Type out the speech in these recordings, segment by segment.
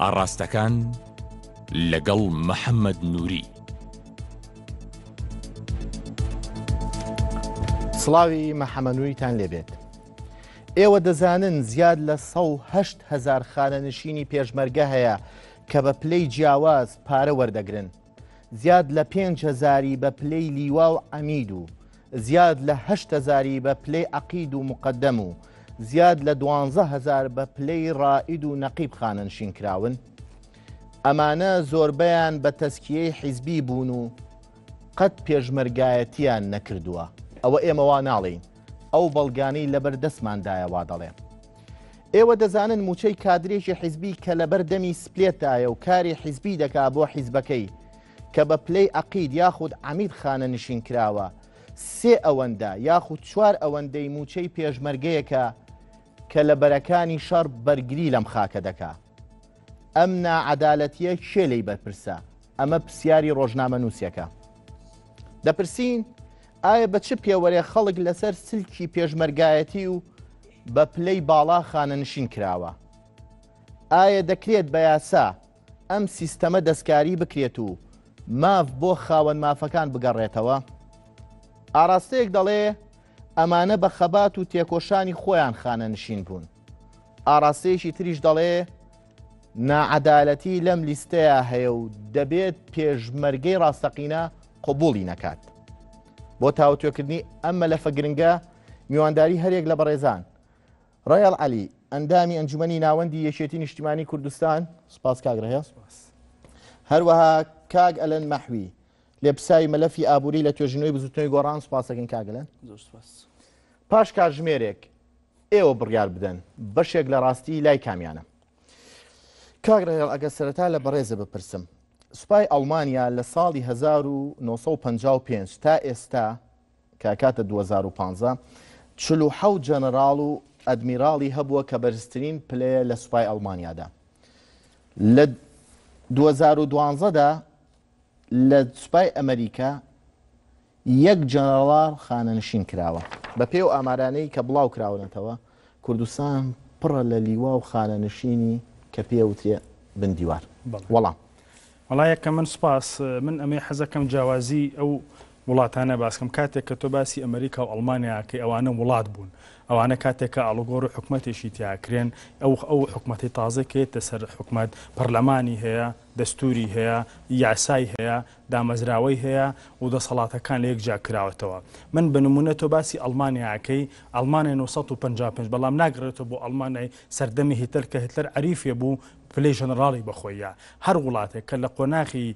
ئاڕاستەکان لەگەڵ محەممەد نووری. سڵاوی محەممەد نووریتان لێبێت. ئێوە دەزانن زیاد لە 108 هەزار خانەنشینی پێشمەرگە هەیە کە بە پلەی جیاواز پارە وەردەگرن. زیاد لە پێنج هەزاری بە پلەی لیوا و عەمید و زیاد لە هەشت هەزاری بە پلەی عەقید و موقەدەم و زیاد لە 12 هەزار بە پلەی ڕائید و نەقیب خانەنشین کراون؟ ئەمانە زۆربەیان بە تەزکیەی حیزبی بوون و قەت پێشمەرگایەتیان نەکردووە. ئەوە ئێمە وا ناڵێین، ئەو بەڵگانەی لەبەر دەستماندایە وا دەڵێ. ئێوە دەزانن مووچەی کادرێکی حیزبی کە لەبەر دەمی سپلێتدایە و کاری حیزبی دەکا بۆ حیزبەکەی کە بە پلەی عەقید یاخود عەمید خانەنشین کراوە سێ ئەوەندە یاخود چوار ئەوەندەی مووچەی پێشمەرگەیەکە کە لە بەرەکانی شەڕ بەرگری لەم خاکە دەکا. ئەم ناعەدالەتیە کێ لێی بەرپرسە؟ ئەمە پرسیاری ڕۆژنامەنووسێکە. دەپرسین ئایا بە چ پێوەرێ خەڵک لەسەر سلکی پێشمەرگایەتی و بە پلەی باڵا خانەنشین کراوە؟ ئایا دەکرێت بە یاسا ئەم سیستەمە دەستکاری بکرێت و ماف بۆ خاوەن مافەکان بگەڕێتەوە؟ ئاراستەیەک دەڵێ ئەمانە بە خەبات و تێکۆشانی خۆیان خانەنشین بوون. ئاراستەیەکی تریش دەڵێ ناعەدالەتی لەم لیستەیا هەیە و دەبێت پێشمەرگەی ڕاستەقینە قبوڵی نەکات. بۆ تاوتوێکردنی ئەم مەلەفە گرنگە میوانداری هەریەک لە بەڕێزان ڕەیەڵ عەلی ئەندامی ئەنجومەنی ناوەندی یەکێتی نیشتیمانی کوردستان، سپاس کاک ڕەهێڵ، هەروەها کاک ئەلەند مەحوی لێپرسراوی مەلەفی ئابووری لە توێژینەوەی بزوتنەوەی گۆڕان، سپاس دەکەین کاک ئەلەند. پاش کاتژمێرێک ئێوە بڕیار بدەن بەشێک لە ڕاستی لای کامیانە. کاک ڕێهێڵ ئەگەر سەرەتا لە بەڕێزە بپرسم سوپای ئەڵمانیا لە ساڵی 1955 تا ئێستا کە کاتە 2015 47 جەنەراڵ و ئەدمیراڵی هەبووە کە بەرزترین پلەیە لە سوپای ئەڵمانیادا لە 2012 دا لە سوپای ئەمریکا یەک جەنەڕاڵ خانەنشین کراوە. بەپێی ئەو ئامارانەی کە بڵاو کراونەتەوە، کوردستان پڕە لە لیوا و خانەنشینی کە پێی ئەوترێ بن دیوار. وەڵام. وەڵا یەکەم من سوپاس، من ئەمەی حەزەکەم جیاوازی ئەو وڵاتانە باس کەم، کاتێک کە تۆ باسی ئەمریکا و ئەڵمانیا ئەکەی ئەوانە وڵات بوون، ئەوانە کاتێک کە ئاڵوگۆڕی حکومەتێکی تیا ئەکرێن، ئەو ئەو حکومەتەی تازەی کە یەتە سەر حکومەت پەرلەمانی هەیە، دەستوری هەیە، یاسای هەیە، دامەزراوەی هەیە و دەسەڵاتەکان لە یەک جیا کراوەتەوە. من بە نموونە تۆ باسی ئەڵمانیا ئەکەی، ئەڵمانیا 955 بەڵام ناگەڕێتەوە بۆ ئەڵمانیای سەردەمی هیتلەر کە هیتلەر عەریفێ بوو پلەی ژەنەڕاڵی بە خۆی یا. هەر وڵاتێک کە لە قۆناغی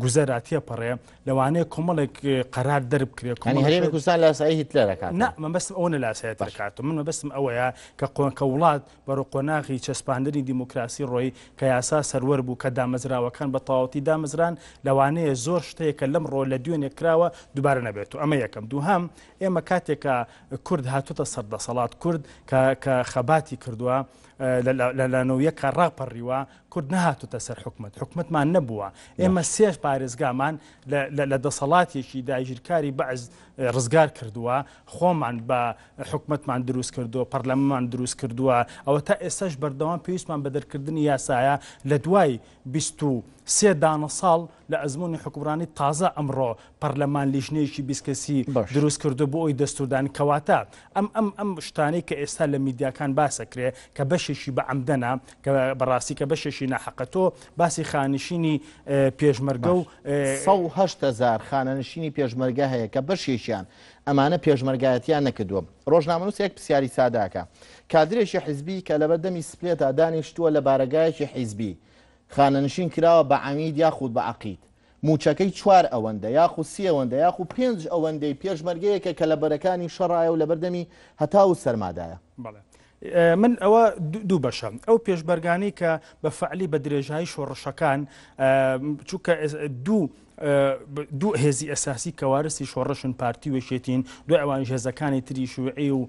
گوزەرا تێپەڕێ لەوانەیە کۆمەڵێک قەرار دەربکرێ، یانی کۆمەڵێک هەرێمی کوردستان لاسایی هیتلەر ئەکاتەوە؟ نا مەبەستم ئەوە نە لاسایی هیتلەر ئەکاتەوە، من مەبەستم ئەوەیە کە قۆ کە وڵات بەرەو قۆناغی چەسپاندنی دیموکراسی ڕۆی، کە یاسا سەروەر بوو، کە دامەزراوەکان بە تەواوەتی دامەزران، لەوانەیە زۆر شت هەیە کە لەمڕۆ لە دوێنێ کراوە دووبارە نەبێتەوە. ئەمە یەکەم. دووهەم، ئێمە کاتێک کە کورد هاتۆتە سەر دەسەڵات، کورد کە کە خەباتی کردووە، لە لە نەویەکە ڕاپەڕیوە، کورد نەهاتۆتە سەر حکومەت، حکومەتمان نەبووە. ئێمە سێ پارێزگامان لە دەسەڵاتێکی داگیرکاری بەعس ڕزگار کردووە، خۆمان بە حکومەتمان دروست کردووە، پەرلەمانمان دروست کردووە، ئەوە تا ئێستاش بەردەوام پێویستمان بە دەرکردنی یاسایە لە دوای 23 دانە ساڵ لە ئەزموونی حوکمڕانی تازە ئەمڕۆ پەرلەمان لیژنەیەکی 20 کەسی دروست کردو بۆ ئەوی دەستوردان کەواتە ئەم ئەم ئەم شتانەی کە ئێستا لە میدیاکان باسەکرێ کە بەشێکی بە عەمدەنە کە بەڕاستی کە بەشێکی ناحەقە تۆ باسی خانشینی پێشمەرگە و 108 هەزار خانەنشینی پێشمەرگە هەیە کە بەشێکیان ئەمانە پێشمەرگایەتیان نەکردووە. ڕۆژنامەنووسێک پرسیاری سادە ئەکا. کادرێکی حیزبی کە لەبەر دەمی سپلێتا دانیشتووە لە بارەگایەکی حیزبی، خانەنشین کراوە بە عەمید یاخود بە عەقید، مووچەکەی چوار ئەوەندە یاخود سێ ئەوەندە یاخود پێنج ئەوەندەی پێشمەرگەیەکە کە لە بەرەکانی شەڕایە و لەبەر دەمی هەتاو و سەرمادایە. بەڵێ. من ئەوە دوو بەشە. ئەو پێشمەرگانەی کە بە فەعلی بە درێژایی شۆڕشەکان، چونکە دوو. دوو هێزی ئەساسی کە وارسی شۆڕشن پارتی و یەکێتین، دوای ئەوانیش هێزەکانی تری شیوعی و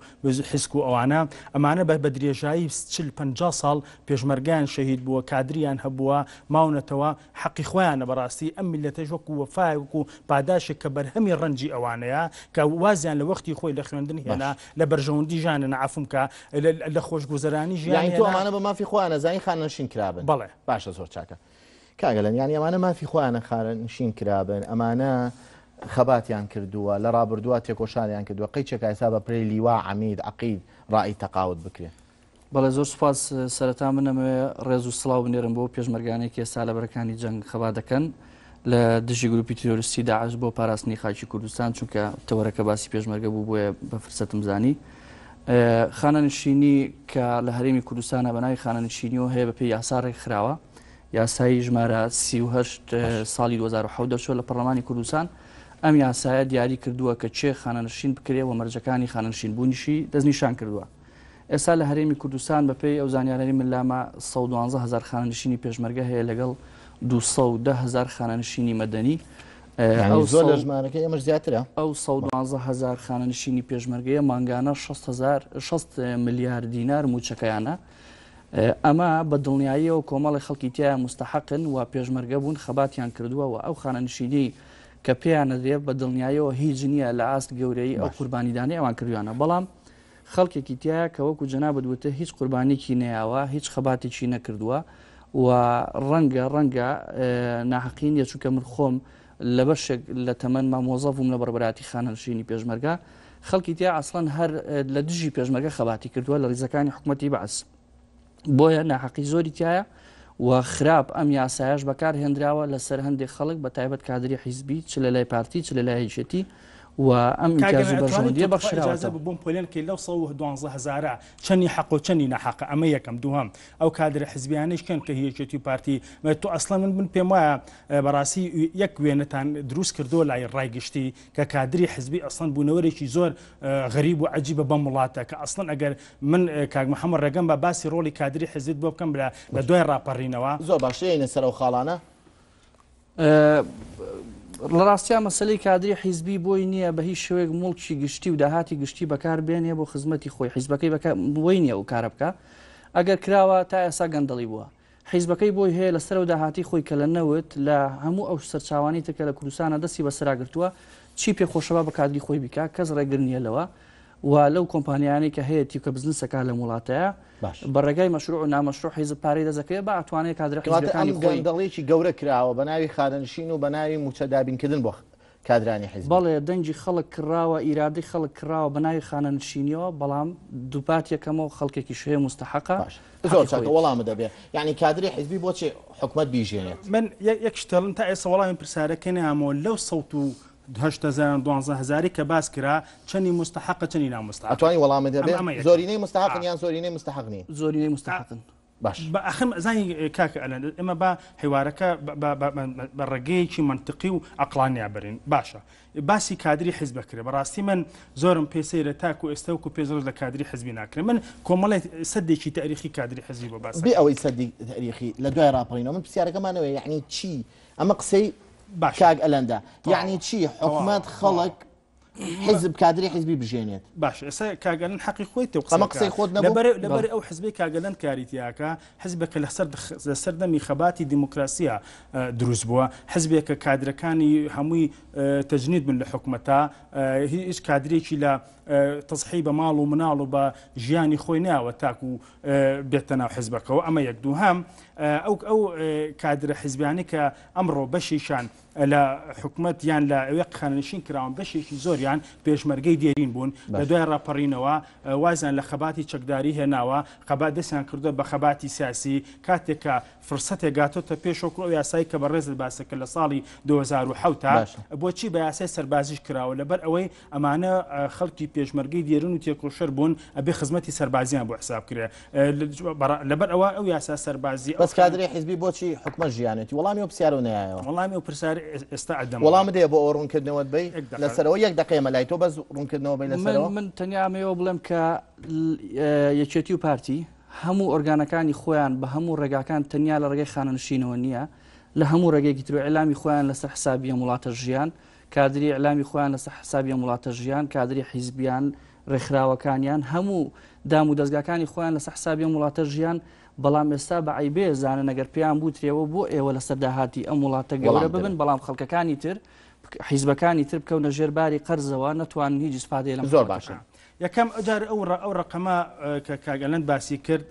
حیزک و ئەوانە، ئەمانە بە درێژایی 40 50 ساڵ پێشمەرگەیان شەهید بووە، کادریان هەبووە، ماونەتەوە، حەقی خۆیانە بەڕاستی ئەم میللەتەش وەکو وەفایەک وەکو پاداشێک کە بەرهەمی ڕەنجی ئەوانەیە کە وازیان لە وەختی خۆی لە خوێندن هێنا لە بەرژەوەندی ژیانە عەفوم کە لە خۆشگوزەرانی ژیان یانی تۆ ئەمانە بە مافی خۆیان ئەزانی خانەنشین کرابن؟ بەڵێ. باشە زۆر چاکە. کاک ئەلەند یانی ئەمانە مافی خۆیانە خانەنشین کرابن ئەمانە خەباتیان کردووە لە ڕابردووە تێکۆشانیان کردووە قەیچێک ئێستا بە پلەی لیوا عەمید عەقید ڕائید تەقاوت بکرێن. بەڵێ زۆر سوپاس سەرەتا من ئەمەوێ ڕێز و سڵاو بنێرم بۆ پێشمەرگانەی کە ئێستا لە بەرەکانی جەنگ خەبات دەکەن لە دژی گروپی تیرۆریستی داعش بۆ پاراستنی خاکی کوردستان چونکە تەوەرەکە باسی پێشمەرگە بوو بۆیە بە فرسەتم زانی خانەنشینی کە لە هەرێمی کوردستانە بە ناوی خانەنشینیەوە هەیە بە پێی یاسا ڕێکخراوە یاسایی ژمارە 38 ساڵی 2007 دەرچوە لە پەرلەمانی کوردستان ئەم یاسایە دیاری کردووە کە چێ خانەنشین بکرێ و مەرجەکانی خانەنشین بوونیشی دەستنیشان کردووە ئێستا لە هەرێمی کوردستان بەپێی ئەو زانیارانەی من لامە 112 هەزار خانەنشینی پێشمەرگە هەیە لەگەڵ 210 هەزار خانەنشینی مەدەنی ئەو زۆر لە ژمارەکەی ئێمەش زیاترە. ئەو 112 هەزار خانەنشینی پێشمەرگەیە مانگانە 60 ملیار دینار مووچەکەیانە. ئەمە بە دڵنیاییەوە کۆمەڵی خەڵکی تیایە مستحقن و پێشمەرگە بوون خەباتیان کردووە و ئەو خانەنشینی کە پێیان نەدرێ بە دڵنیاییەوە هیچ نییە لە ئاست گەورەی ئەو قوربانیدانەی ئەوان کردویانە بەڵام خەڵکێکی تیایە کە وەکو جەنابت وتت هیچ قوربانیکی نەیاوە، هیچ خەباتێکی نەکردووە و ڕەنگە ڕەنگە ناحەقی نییە چونکە من خۆم لە بەشێک لە تەمەنما مۆزەف بووم لە بەڕێوەبەرایەتی خانەنشینی پێشمەرگە خەڵکی تیا ئەسڵەن هەر لە دژی پێشمەرگە خەباتی کردووە لە ڕیزەکانی حکوومەتی بەعس. بۆیە ناحەقی زۆری تایە و خراپ ئەم یاسایش بەکار هێنراوە لەسەر هەندێک خەڵک بە تایبەت کادری حیزبی چ لە لای پارتی چ لە لای یەکێتی و ئەم ئیمتیاز و بەرژەوەندیە بەخشراوەتەوە. بۆم پۆلێن کەی لەو 112 هەزارە چەنی حەق و چەنی ناحەقە ئەمە یەکەم دووهەم ئەو کادرە حزبیانەیش کێن کە هی یەکێتی و پارتی تۆ ئەسڵەن من من پێم وایە بەڕاستی یەک وێنەتان دروست کردووە لای ڕای گشتی کە کادری حزبی ئەسڵەن بوونەوەرێکی زۆر غەریب و عەجیبە بەم وڵاتە کە ئەسڵەن ئەگەر من کاک محەممەد ڕێگەم بە باسی ڕۆڵی کادری حزبت بۆ بکەم لە دوای ڕاپەڕینەوە. زۆر باشە یەینە سەر ئەو خاڵانە. لە ڕاستیا مەسەلەی کادری حیزبی بۆی نییە بە هیچ شێوەیەک موڵکی گشتی و داهاتی گشتی بەکار بێنێ بۆ خزمەتی خۆی حیزبەکەی بۆی نییە ئەو کارە بکا ئەگەر کراوە تا ئێستا گەندەڵی بووە حیزبەکەی بۆی هەیە لەسەر ئەو داهاتی خۆی کە لە نەوت لە هەموو ئەو سەرچاوانەی تر کە لە کوردستانە دەستی بەسەرا گرتووە چی پێ خۆشە با بە کادری خۆی بیکا کەس ڕێگر نییە لەوە و لەو کۆمپانیانەی کە هەیەتی و کە بزنس ئەکا لەم وڵاتەیە باش. بە ڕێگای مەشروع و نامەشروع حیزب پارەی دەست دەکەوێت با ئەتوانێت کادرە کەواتە ئەم حیزبیەکانی خۆی گەندەڵیەکی گەورە کراوە بە ناوی خانەنشین و بە ناوی مووچە دابینکردن بۆ کادرانی حیزبی. بەڵێ دەنگی خەڵک کڕاوە ئیرادەی خەڵک کڕاوە بە ناوی خانەنشینیەوە بەڵام دووپات یەکەمەوە خەڵکێکیش هەیە موستەحەقە باش زۆر حەقی چاکە خۆیەتی. وەڵامت دەبێ یانی کادری حیزبی بۆچی حکومەت بیژێنێت؟ من یەک شت دەڵێم تا ئێستا وەڵامی پرسیارەکەی نەیامەوە لەو سەد و هەشت هەزار و دوانزە هەزاری کە باس کرا چەنی موستەحەقە چەنی ناموستەحەقە؟ ئەتوانی وەڵامت ئەمە هەبێ؟ ئەمە یەکەم. زۆرینەی موستەحەقن یان زۆرینەی موستەحەق نین؟ زۆرینەی موستەحەقن. باش. بە ئەخم ئەزانی کاکە ئەلەند ئێمە با حیوارەکە بە ڕێگەیەکی مەنتقی و عەقڵانیا بەرین باشە باسی کادری حیزب ئەکرێ بەڕاستی من زۆرم پێ سەیرە تاکو ئێستا وەکو پێش ڕێز لە کادری حیزبی ناکرێ من کۆمەڵێک سەدێکی تاریخی کادری حیزبی بۆ باس بێ ئەوەی سەدی تاریخی لە دوای ڕاپەڕینەوە من پرسیارەکەمانەوەیە یعنی چی ئەمە قسەی باشە کاک ئەلەندە یعنی تەواوە چی حکومەت تەواوە خەڵک حیزب کادری حیزبی بژێنێت. باشە ئێستا کاک ئەلەند حەقی خۆی تێ قسە ئەمە بکا قسەی خۆت نەبوو؟ لەبەر لەبەر ئەو حزبەی کاک ئەلەند کاری تیاکا حزبێکە لەسەر لەسەر دەمی خەباتی دیموکراسیە دروست بووە حزبێکە کادرەکانی هەمووی تەجنید بن لە حکومەتا هیچ کادرێکی لە تەزحی بە ماڵ و مناڵ و بە ژیانی خۆی ناوە تاکو بێتە ناو حزبەکەوە ئەمە یەک دووهەم ئەو ئەو کادرە حزبیانی کە ئەمڕۆ بەشێکیان لە حکومەت یان لە ئەوێ خانەنشین کراون بەشێکی زۆریان پێشمەرگەی دێرین بوون لە دوای ڕاپەڕینەوە وازیان لە خەباتی چەکداری هێناوە خەبات دەستیان کردووە بە خەباتی سیاسی کاتێک کە فرسەتێک گاتۆتە پێش وەکو ئەو یاسایی کە بەڕێزت باسە کرد لە ساڵی 2007 بۆچی بە یاسای سەربازیش کراوە لەبەر ئەوەی ئەمانە خەڵکی پێشمەرگەی دێرن و تێکۆشەر بوون ئەبێ خزمەتی سەربازیان بۆ حساب کرێ لەبەر ئەوە ئەو یاسا سەربازی بەس کادری حیزبی بۆچی حکومەت ژیانێتی وەڵامی ئەو پرسیارەو نەیایەوە. وەڵامی ئەو پرسیار ئێستا ئەدەمەوە. وەڵامت هەیە بۆ ئەوە ڕوونکردنەوەت بەی لەسەرەوە یەک دەقەیە مەلای تۆ بەس ڕوونکردنەوە بەی لەسەرەوە. من تەنیا ئەمەوێ بڵێم کە یەکێتی و پارتی هەموو ئۆرگانەکانی خۆیان بە هەموو ڕێگاکان تەنیا لە ڕێگەی خانەنشینەوە نییە. لە هەموو ڕێگەیەکی تر و ئیعلامی خۆیان لەسەر حسابی ئەم وڵاتە ژیان، کادری ئیعلامی خۆیان لەسەر حسابی ئەم وڵاتە ژیان، کادری حیزبیان، ڕێکخراوەکانیان، هەموو دام و دەزگاکانی خۆیان لەسەر حسابی ئەم وڵاتە ژیان، بەڵام ئێستا بە عەیبێ زانن ئەگەر پێیان بوترێەوە بۆ ئێوە لەسەر داهاتی ئەم وڵاتە گەورە ببن، بەڵام خەڵکەکانی تر، حیزبەکانی تر بکەونە ژێر باری قەرزەوە نەتوانن هیچ ئیسفادەیە لەم زۆر باشە. یەکەم جار ئەو ئەو ڕقەمە کە کاک ئەلەند باسی کرد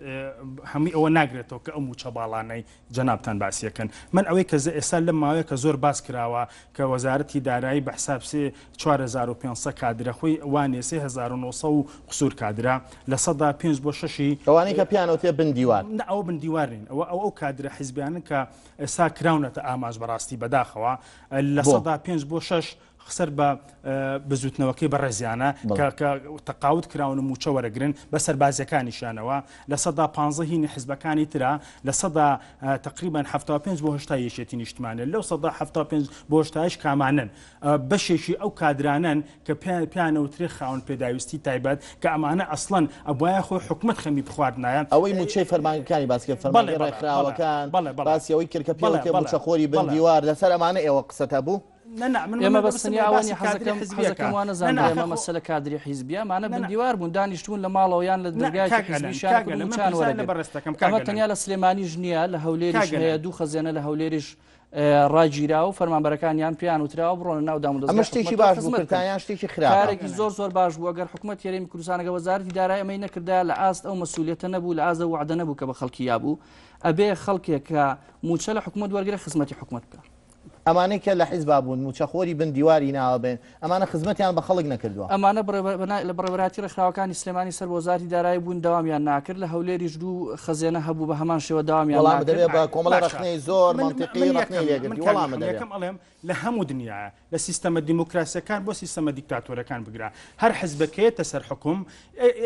هەمووی ئەوە ناگرێتەوە کە ئەو موچە باڵانەی جەنابتان باسیەکەن من ئەوەی کە ئێستا لەم ماوەیە کە زۆر باس کراوە کە وەزارەتی دارایی بە حساب سێ 4500 کادرە خۆی وانێ 3900 و قسوور کادرە لە سەدا پێنج بۆ شەشی ئەوانەی کە پیانەوتێ بن دیوار نە ئەوە بن دیوار نین ئەوە ئەو ئەو کادرە حیزبیانن کە ئێستا کراونەتە ئامانج بەڕاستی بەداخەوە لە سەدا پێنج بۆ شەش سەر بە بزوتنەوەکەی بەڕێزیانە کە تەقاوت کراون و موچە وەرەگرن بە سەربازیەکانیشیانەوە 15% هینی حزبەکانی ترە تقریبا 75 بۆ 80 یەکێتی نیشتمانە لەو سەدا 75 بۆ 80 کامانن بەشێکی ئەو کادرانەن کە پیانەوترێ خاون پێداویستی تایبەت کە ئەمانە ئەسڵەن ئەبواە خۆی حکومت خەمی بخواردنایە ئەوەی موچەی فەرمانگەکانی باس کرد فەرمانگە ڕێکخراوەکان باسی ئەوەی کرد کە پێوتێ موچەخۆری بن دیوار لەسەر ئەمانە ئێوە قسەتە بوو؟ ئێمە بەس تەنیا ئەوە نیە حەزەکەم حەزەکەم وا نەزانم ئێمە مەسەلە کادری حیزبیە ئەمانە بن دیوار بوون دانیشتوون لە ماڵەوە یان لە دەرگایەکی حیزبیشیان کرد مووچەیان وەرەگرت ئەمە تەنیا لە سلێمانیش نییە لە هەولێریش هەیە دوو خەزێنە لە هەولێریش ڕاگیرا و فەرمانبەرەکانیان پێیان وتراوە بڕۆنە ناو دامودەزگای ئەمە شتێکی حکومەتەوە باش بوو خزمەت بکەن. کردتان یان شتێکی خراپە؟ کارێکی زۆر زۆر باش بوو ئەگەر حکومەت هەرێمی کوردستان ئەگەر وەزارەتی دارایی ئەمەی نەکردایە لە ئاست ئەو مەسئولیەتە نەبوو لە ئاست ئەو وەعدە نەبوو کە بە خەڵکی یابوو ئەبێ خەڵکێک کە مووچە لە حکومەت وەرگرە خزمەتی حکومەت بکا. ئەمانەی کە لە حیزبا بوون مووچەخۆری بن دیواری ناوە بن ئەمانە خزمەتیان بە خەڵک نەکردووە. ئەمانە لە بەڕێوەبەرایەتی ڕێکخراوەکانی سلێمانی سەر بە وەزارەتی دارایی بوون دەوامیان ناکرد، لە هەولێریش دوو خەزێنە هەبوو بە هەمان شێوە دەوامیان وەڵام ناکرد. بدەێ بە کۆمەڵە باشە ڕەخنەی زۆر من مەنتیقی من ڕەخنەی یەکەم من لێگرتی کاک وەڵام یەکەم بدەێ. یەکەم ئەڵێم لە هەموو دنیاە لە سیستەمە دیموکراسیەکان بۆ سیستەمە دیکتاتۆرەکان بگرە هەر حزبێک کە یەتە سەر حوکم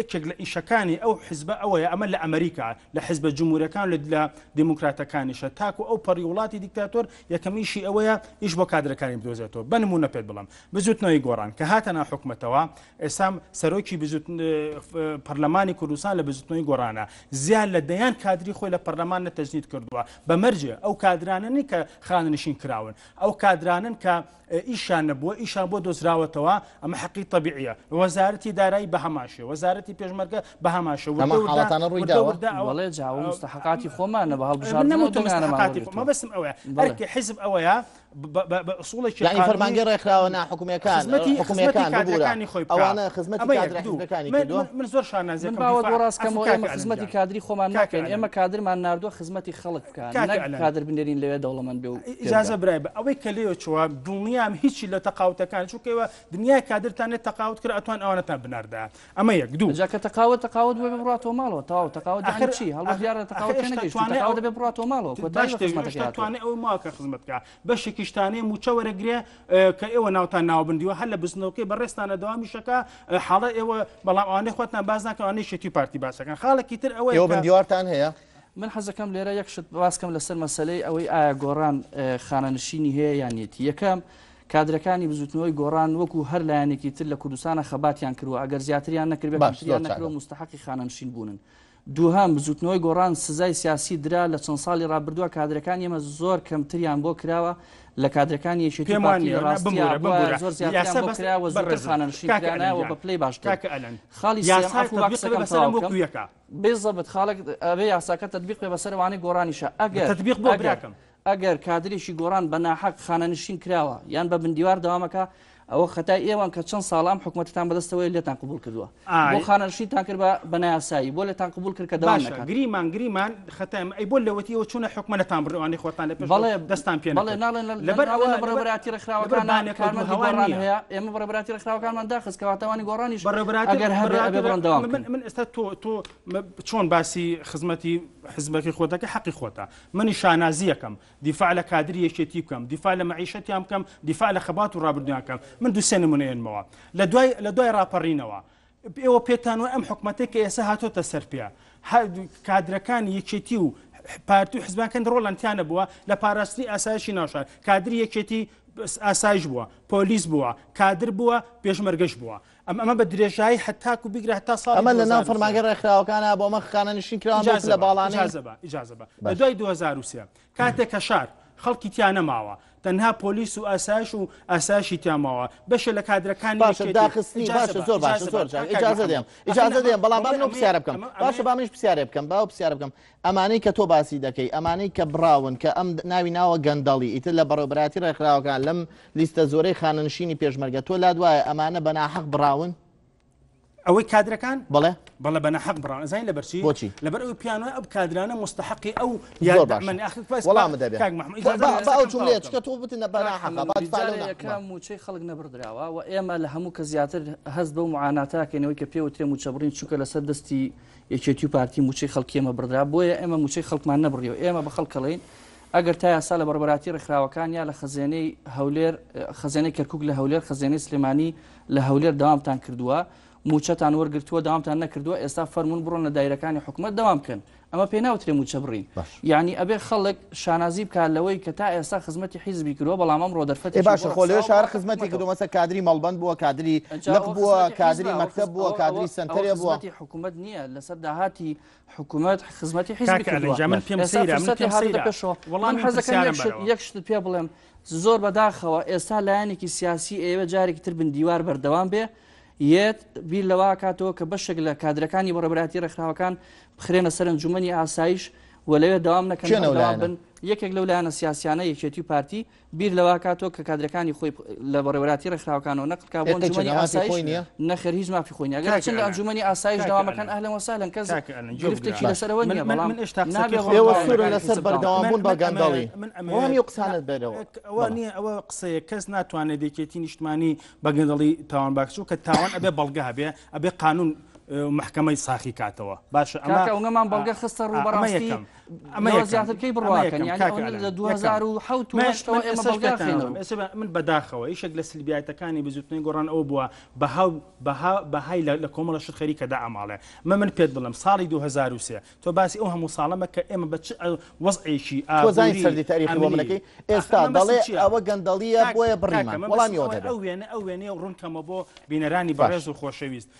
یەکێک لە ئیشەکانی ئەو حزبە ئەوەیە ئەمە لە ئەمریکا لە حزبە جمهورەکان لە لە دیموکراتەکانیشە تاکو ئەو پەڕی وڵاتی دیکتاتۆر یەکەم ئیشی ئەوەیە ئیش بۆ کادرەکانی بدۆزێتەوە بە نمونە پێت بڵم بزوتنەوەی گۆڕان کە هاتە ناو حکومەتەوە ئێستا سەرۆکی بزوت پەرلەمانی کوردستان لە بزوتنەوەی گۆڕانە زیاد لە دەیان کادری خۆی لە پەرلەمان نەتەجنید کردووە بە مەرجێ ئەو کادرانە نین کە خانەنشین کراون ئەو کادرانەن کە ئیشیان نەبووە ئیشیان بۆ دۆزراوەتەوە ئەمە حەقی تەبیعیە وەزارەتی دارایی بە هەمان شێوە وەزارەتی پێشمەرگە بە هەمان شێوە ئەمە وردە وردە حاڵەتانە ڕووی وردە داوە؟ وردە ئەوە بەڵێ جا ئەوە مستحقاتی خۆمانە بە من هەڵبژاردنەوە نەموتووە دەنگانەمان مستحقاتی خۆ وەرگرتووە. مەبەستم ئەوەیە بەڵێ. ئەرکی حیزب ئەوەیە بە ئوسوڵێکی یعنی قانونی فەرمانگەی ڕێکخراوە ناحکومیەکان خزمەتی خزمەتی حکومیەکان ببورە کادرەکانی خۆی بکا ئەوانە خزمەتی ئەمە یەک کادرە دوو حیزبەکانی من کردووە من من زۆر شانازی من ئەکەم باوەت دیفاع بۆ ڕاست عەفو کەمەوە کاکە ئێمە ئەلەند خزمەتی گیان کادری خۆمان کاکە ناکەین ئەلەند ئێمە کادرمان ناردووە خزمەتی خەڵک بکا کاکە نەک ئەلەند کادر بنێرین لەوێ دەوڵەمەند بێ و پێ ئیجازە بگا. برای بە ئەوەی کە لێوە چووە دڵنیام هیچی لە تەقاوتەکان چونکە ئێوە دنیای کادرتان لێ تەقاوت کرا ئەتوان ئەوانەتان بناردایە ئەمە یەک دوو جا کە تەقاوت تەقاوت بۆ بێ بڕاتەوە ماڵەوە تەواو تەقاوت یعنی ئاخر چی هەڵبەت ئاخر دیارە ئاخر تەقاوت پێ ئێشتا نەگەیشتوو توانای تەقاوت ئەو دەبێ بڕاتەوە ماڵەوە کۆتایی باش بە تێ خزمەتەکەی ئێشتا هاتووە توانای ئەوەی ماوە کە خزمەت بکا بەشێکیشتانەیە مووچە وەرەگرێ کە ئێوە ناوتان ناوبندیوە هەر لە بزنەوەکەی بەڕێزتانە دەوامیشەکە حاڵە ئێوە بەڵام ئەوانەی خۆتان باس ناکەن ئەوانەی یەکێتی و پارتی باسەکەن خاڵێکی تر ئەوەیە ئێوە کە بندیوارتان هەیە؟ من حەزەکەم لێرە یەک شت باس کەم لەسەر مەسەلەی ئەوەی ئایا گۆڕان خانەنشینی هەیە یان نیەتی یەکەم کادرەکانی بزوتنەوەی گۆڕان وەکو هەر لایەنێکی تر لە کوردستانە خەباتیان کردووە ئەگەر زیاتریان نەکردبێ باش زۆر کەمتریان چاکە. نەکردووە موستەحەقی خانەنشین بوونن دووهەم، بزووتنەوەی گۆڕان سزای سیاسی درا، لە چەند ساڵی ڕابردووە کادرەکانی ئێمە زۆر کەمتریان بۆ کراوە لە کادرەکانی یەکێتی و پێم وان پارتی لە نییە نا ڕاستیا بمبورە بوایە بمبورە زۆر زیاتریان یاسا بۆ بەس کرا و زووتر بەڕێزم خانەنشین کاکە ئەلەند کرانایە و گیان بە پلەی باشتر. کاکە ئەلەند خاڵی سێیەم، یاسا عەفوو با تەتبیق قسەکەم بەسەر تەواو وەکو بکەم. یەکە بزەبت خاڵێک ئەبێ یاساکە تەتبیق بێ بەسەر ئەوانەی گۆڕانیشە ئەگەر تەتبیق بۆ ئەگەر براکەم. ئەگەر کادرێکی گۆڕان بە ناحەق خانەنشین کراوە یان بە بندیوار دەوامەکا ئەوە خەتای ئێوەن کە چەند ساڵە ئەم حکومەتەتان بەدەستەوەیە لێتان قبوڵ کردووە بۆ ئای. خانەنشینتان کرد بە بە نایاسایی بۆ لێتان قبوڵ کرد کە دەوام باشە نەکات. گریمان گریمان خەتای ئەمە ئەی بۆ لەوەتی ئێوە چوونە حکومە نەتان بڕی ئەوانەی خۆتان لە پێش بەڵێ دەستان پێ بەڵێ نەکرد ناڵێن لە لەبەر ناڵێن ئەوە لە لەبەر بەڕێوەبەرایەتی لەبەر ڕێکخراوەکانا بانێک و کارمەندی هەوا گۆڕان نییە. هەیە ئێمە بەڕێوەبەرایەتی ڕێکخراوەکانمان داخست کەواتە ئەوانی گۆڕانیش بەڕێوەبەرایەتی ئەگەر هەبێ ئەبێ بەڕێوەبەرایەتی بڕۆن دەوام من بکەن. من ئێستا تۆ تۆ چۆن باسی خزمەتی حزبەکەی خۆت دەکەی حەقی خۆتە منیش شانازییەکەم دیفاع لە کادری یەکێتی بکەم، دیفاع لە مەعیشەتیان بکەم، دیفاع لە خەبات و ڕابردوویان بکەم. من دوو سێ نموونە ئێنمەوە. لە دوای لە دوای ڕاپەڕینەوە ئێوە پێتان وایە ئەم حکومەتەی کە ئێستا هاتۆتە سەر پێ کادرەکانی یەکێتی و پارتی و حزبەکان ڕۆڵیان تیا نەبووە لە پاراستنی ئاسایشی ناوشار کادری یەکێتی ئاسایش بووە پۆلیس بووە کادر بووە پێشمەرگەش بووە ئەم ئەمە بە درێژایی هەتاکو بیگرە هەتا ساڵی ئەمە لە ناو 2003. فەرمانگە ڕێکخراوەکانە بۆ ئەمە خانەنشین کراون بەو ئیجازە پلە بە باڵانەی ئیجازە بە ئیجازە بە لە باش. دوای 2003 کاتێک کە شار. خەڵکی تیا نەماوە تەنها پۆلیس و ئاسایش و ئاسایشی تیا ماوە بەشێ لە کادرەکانی باشە داخستنی باشە زۆر باشە زۆر جار ئیجازە دێم ئیجازە دێم بەڵام با منەوە پرسیارە بکەم باشە با منیش پرسیارێ بکەم با پرسیارە بکەم ئەمانەی کە تۆ باسی دەکەی ئەمانەی کە بڕاون کە ئەم ناوی ناوە گەندەڵی ئیتر لە بەڕێوەبەرایەتی ڕێکخراوەکان لەم لیستە زۆرەی خانەنشینی پێشمەرگە تۆ لات وایە ئەمانە بە ناحەق بڕاون؟ ئەوەی کادرەکان؟ بەڵێ. بەڵێ بە ناحەق بڕاون ئەزانی لەبەر چی؟ بۆچی؟ لەبەر ئەوەی پێیان وایە ئەو کادرانە مستحقی ئەو زۆر باشە من ئاخر بەس وەڵامت دەبێ کاک محمود ئیجازە با بدە با ئەو قسەکەم جوملەیە تەواو چونکە بکەم. تۆ وتت بە کاک ناحەقە محمد با نوری دفاع لەو جارێ ناحەقە یەکەم مووچەی خەڵک نەبڕدراوە و ئێمە لە هەموو کەس زیاتر هەست بەو معاناتە ئەکەین ئەوەی کە پێ وترێ مووچەبڕین چونکە لەسەر دەستی یەکێتی و پارتی مووچەی خەڵکی ئێمە بڕدرا بۆیە ئێمە مووچەی خەڵکمان نەبڕیەوە ئێمە بە خەڵک ئەڵێین ئەگەر تا یاسا لە بەڕێوەبەرایەتی ڕێکخراوەکان یا لە خەزێنەی هەولێر خەزێنەی کەرکوک لە هەولێر خەزێنەی سلێمانی لە هەولێر دەوامتان کردووە مووچەتان وەرگرتووە داوامتان نەکردووە ئێستا فەرمونون بڕۆن لە دایرەکانی حکومەت دەوام بکەن ئەمە پێ ناوترێ مووچە بڕین یعنی ئەبێ خەڵک شانازی بکات لەوەی کە تا ئێستا خزمەتی حیزبی کردووە بەڵام ئەمڕۆ دەرفەتی ئێ باشە خۆ لەوێ شار خزمەتی کردووە مەسە کادری مەڵبەند بووە کادری لق بووە کادری مەکتەب بووە کادری سەنتەرێ بووە خزمەتی حکوومەت نییە لەسەر داهاتی حکوومەت خزمەتی حیزبی کاکە کردووە ئەلەنجا من پێم ئێستا سەیرە من فرسەتی پێم هاتۆتە سەیرە پێشەوە من وەڵامی حەزەکەم پرسیارم یەک شت بەرەوە یەک شتت پێ بڵێم زۆر بەداخەوە ئێستا لایەنێکی سیاسی ئەیەوێ جارێکی تر بن دیوار بەردەوام بێ یەت بیر لەوە کاتەوە کە بەشێک لە کادرەکانی بەڕێوەبەرایەتی ڕێکخراوەکان بخرێنە سەر ئەنجومەنی ئاسایش و لەوێ دەوام نەکەن کێن ئەو بەردەوام لایەنە؟ بن یەکێک لەو لایەنە سیاسیانە یەکێتی و پارتی بیر لەوە کاتەوە کە کادرەکانی خۆی لە بەڕێوەبەرایەتی ڕێکخراوەکانەوە نەقل کا بۆ ئێ قەیچە ئەنجومەنی مافی ئاسایش خۆی نییە؟ نەخێر هیچ مافی خۆی نییە ئەگەر کاکە بچن لە ئەلەن ئەنجومەنی ئاسایش کاکە دەوامەکان ئەلەن ئەهلەن وەسهلەن کەس کاکە ئەلەن گوێ بگرە گرفتێکی لەسەرەوە من نییە من بەڵام من ئێشتا قسەکەی نابێ خۆم ئێوە تەواو سوورن نەکەم. لەسەر حیزب داوام بەردەوام من بوون بە من گەندەڵی ئەمەوێت من ئەمەوێت وەڵامی ئەو قسانەت بەرەوە ئەوە بەڵێ نییە ئەوە قسەیە کەس ناتوانێت یەکێتی نیشتمانی بە گەندەڵی تاوانبار چونکە تاوان ئەبێ بەڵگە هەبێ ئەبێ قانون محکمەی ساخی کاتەوە باشە ئەمە کاکە ئەوەمان بەڵگە خستە ڕوو ئەمە بەڕاستی یەکەم ئەمە لەوە یەکەم زیاتر کەی ئەمە بڕواکەن یەکەم یعنی کاکە ئەوە لە ئەلەن یەکەم 2007 و من هەشتەوە من ئێمە ئێستاش بەڵگە پێتان خەینە ئەڵێم ڕوو ئێستا من بەداخەوە یەکێک لە سلبیاتەکانی بزوتنەوەی گۆڕان ئەوە بووە بەها و بەها بەهای لە لە کۆمەڵە شت خەریکە دائەماڵێ من من پێت بڵێم ساڵی 2003 تۆ باسی ئەو هەموو ساڵە مەکە ئێمە بە چ وەزعێکی تۆ زانی ئابووری سەردی تاریخی بۆ ئەمنی منەکەی ئاخ ئێستا مەبەستم دەڵێ چییە ئەوە گەندەڵییە کاک بۆیە کاکە بڕیمان مەبەستم وەڵامی ئەوە ئەوەیە دەبێ ئەو وێنە ئەو وێنەیە ڕوون کەمە بۆ بینەرانی باش بەڕێز و خۆشەویست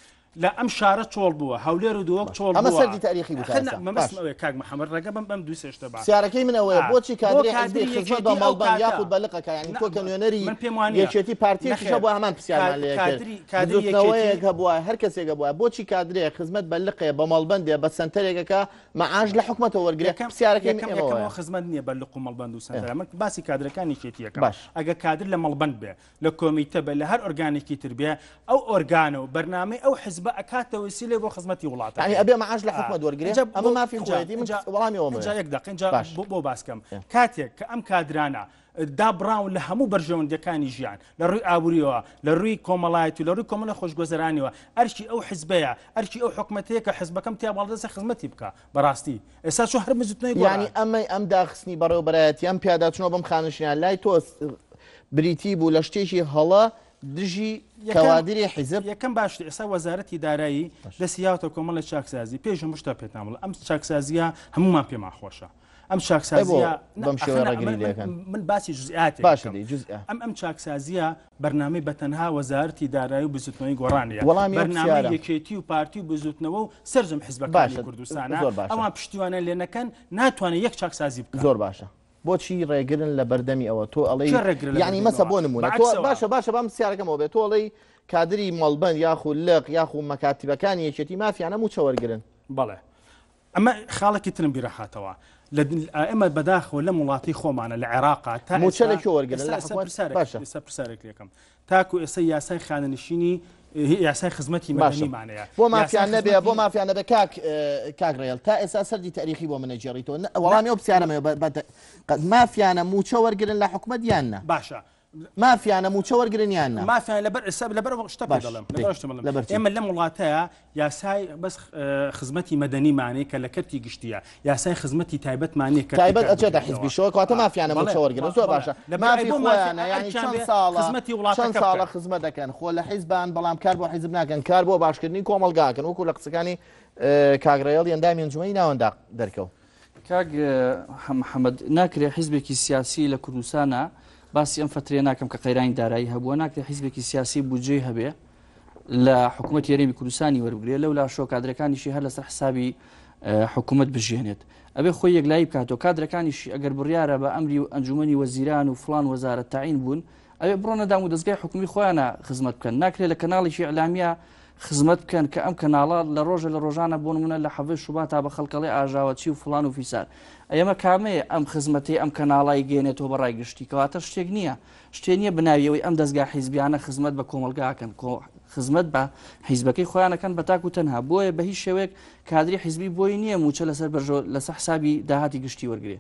لە ئەم شارە چۆڵ بووە هەولێر و دهۆک چۆڵ ئەمە بووە سەردی تاریخی بوو تا ئەخر نا ئێستا باش مەبەستم ئەوەیە کاک محەممەد ڕێگە بەم بەم دوو سێ شتە با پرسیارەکەی من ئەوەیە ئا بۆچی بۆ کادری حیزبی کادری خزمەت بە یەکێتی ئەو مەڵبەند کاتە یاخود بە لقەکە یانی نا تۆ کە نوێنەری من پێم وانییە یەکێتی پارتیەکیش نەخێر هەبووە هەمان پرسیارمان کا- لێ کرد کادری کادری یەکێتی بزوتنەوەیەک هەبووە هەر کەسێک هەبووە بۆچی کادرێک خزمەت بە لقێ بە مەڵبەندێ بە سەنتەرێکەکە مەعاش لە حکومەتەوە وەرگرێ یەکەم پرسیارەکەی من یەکەم ئێمەوەیە یەکەمەوە خزمەت نییە بە لق و مەڵبەند و سەنتەرە من باسی کادرەکانی یەکێتی یەکەم باش ئەگەر کادر لە مەڵبەند بێ لە کۆمیتە بێ لە هەر ئۆرگانێکی تر بێ ئەو ئۆرگانە و بەرنامەی ئەو حزبە ئەکاتە وەسیلەی بۆ خزمەتی یعنی وڵاتەکەی ئەبێ مەعاش لە حکومەت وەرگرێ ئینجا ئەمە بۆ مافی ئینجا خۆیەتی من ئینجا وەڵامی ئەوەم ئینجا هەیە یەک دەقە ئینجا باش بۆ بۆ باسکەم کاتێک کە ئەم کادرانە دابڕاون لە هەموو بەرژەوەندیەکانی ژیان لە ڕووی ئابووریەوە لە ڕووی کۆمەڵایەتی و لە ڕووی کۆمەڵی خۆشگوزەرانیەوە ئەرکی ئەو حزبەیە ئەرکی ئەو حکومەتەیە کە حزبەکەم تیا باڵادەستە خزمەتی بکا بەڕاستی ئێستا چۆن هەر بزوتنەوەی یانی گۆڕان. ئەمەی ئەم داخستنی بەڕێوەبەرایەتی ئەم پیاداچونەوە بەم خانەنشینانە لای تۆ بریتی بوو لە شتێکی هەڵە دژی یەکەم کەوادری حیزب؟ یەکەم باشتر ئێستا وەزارەتی دارایی دەستی یاوەتە کۆمەڵی چاکسازی پێش هەموو شتە پێتان بڵێم ئەم چاکسازیە هەمومان پێمان خۆشە ئەم ئەی بۆ چاکسازیە نا بەم ئەخە شێوەیە نا ڕێگری من من لێکەن؟ من باسی جزئیاتێک باشە ئەکەم دەی جزئە. ئەم ئەم چاکسازیە بەرنامەی بە تەنها وەزارەتی دارایی و بزوتنەوەی گۆڕان نیە وەڵامی ئەو بەرنامەی پرسیارە. یەکێتی و پارتی و بزوتنەوە و سەرجەم حزبەکانی باشە کوردستانە زۆر باشە. ئەوان پشتیوانیان لێ نەکەن ناتوانێت یەک چاکسازی بکا. زۆر باشە بۆچی ڕێگرن لە بەردەمی ئەوە تۆ ئەڵێی کێ ڕێگرە لە یعنی بەردەمی مەسە ئەوە؟ بۆ نمونە تۆ بەعەکسەوە. باشە باشە بام پرسیارەکەمەوە بێت تۆ ئەڵێی کادری مەڵبەند یاخو لق یاخو مەکاتیبەکانی یەکێتی مافیانە مووچە وەرگرن. بەڵێ ئەمە خاڵێکی ترم بیرەخاتەوە لە ئێمە بەداخەوە لەم وڵاتی خۆمانە لە عێراقا تا مووچە لە کوێ وەرگرن لە ئێستا حکومەت پرسیارێک باشە ئێستا پرسیارێک لێکەم تاکو ئێستا یاسای خانەنشینی یاسای خزمەتی باشە مەدەنیمانەیە بۆ یاسای مافیان نەبێ بۆ خزمەتی مافیان نەبێ کاک کاک ڕێل تا ئێستا سەردی تاریخی بۆ منە گێڕیتەوە وەڵامی ئەو پرسیارەمەوە مافیانە مووچە وەرگرن لە حکومەت یان نا باشە مافیانە مووچە وەرگرن یان نا؟ مافیان لەبەر ئێستا لەبەر ئەو شتە پێ باش دەڵێم دەی لەبەر ئەو شتە بڵێم لەبەر چی؟ ئێمە لەم وڵاتەیە یاسای بەس خزمەتی مەدەنیمانەیە کە لە کەرتی گشتیە یاسای خزمەتی تایبەتمان نییە کەرتی تایبەت کار ئەچێتە بکرێتەوە حیزبیشەوە کەواتە مافیانە بەڵێ مووچە وەرگرن زۆر بەڵێ باشە لەبەر ئەی مافی بۆ مافی خۆیانە یانی ئەرکیان چەند بێ ساڵە خزمەتی چەند وڵاتەکە ساڵە بکەن خزمەت دەکەن خۆ لە حیزبان بەڵام کار بۆ حیزب ناکەن کار بۆ باشکردنی کۆمەڵگاکەن وەکو لە قسەکانی کاک ڕێڵ ئەندامی ئەنجومەنی ناوەندا دەرکەوت. کاک محەمەد ناکرێ حیزبێکی سیاسی لە کوردستانا باسی ئەم فترەیە ناکەم کە قەیرانی دارایی هەبووە ناکرێ حیزبێکی سیاسی بودجەی هەبێ لە حکوومەت یاریمی کوردستانی وەربگرێ لەو لاشۆ کادرەکانیشی هەر لەسەر حسابی حکوومەت بژێنێت ئەبێ خۆی یەکلایی بکاتەوە کادرەکانیشی ئەگەر بڕیارە بە ئەمری و ئەنجومەنی وەزیران و فڵان وەزارەت تەعین بوون ئەبێ بڕۆنە دام و دەزگای حکومی خۆیانە خزمەت بکەن ناکرێت لە کەناڵێکی ئیعلامیە خزمەت بکەن کە ئەم کەناڵە لە ڕۆژە لە ڕۆژانە بۆ نمونە لە حەڤەی شوباتا بە خەڵکەڵێ ئاژاوەچی و فڵان و فیسار ئێمە کامەیە ئەم خزمەتەی ئەم کەناڵای گەێنێتەوە بە ڕای گشتی کەواتە شتێک نییە شتێ نییە بناوی ئەوەی ئەم دەزگا حیزبیانە خزمەت بە کۆمەڵگاکەن کۆ خزمەت بە حیزبەکەی خۆیانەکەن بە تاک و تەنها بۆیە بە هیچ شێوەیەک کادری حیزبی بۆی نییە موچە لەسەر بەرژۆ لەسەر حسابی داهاتی گشتی وەرگێ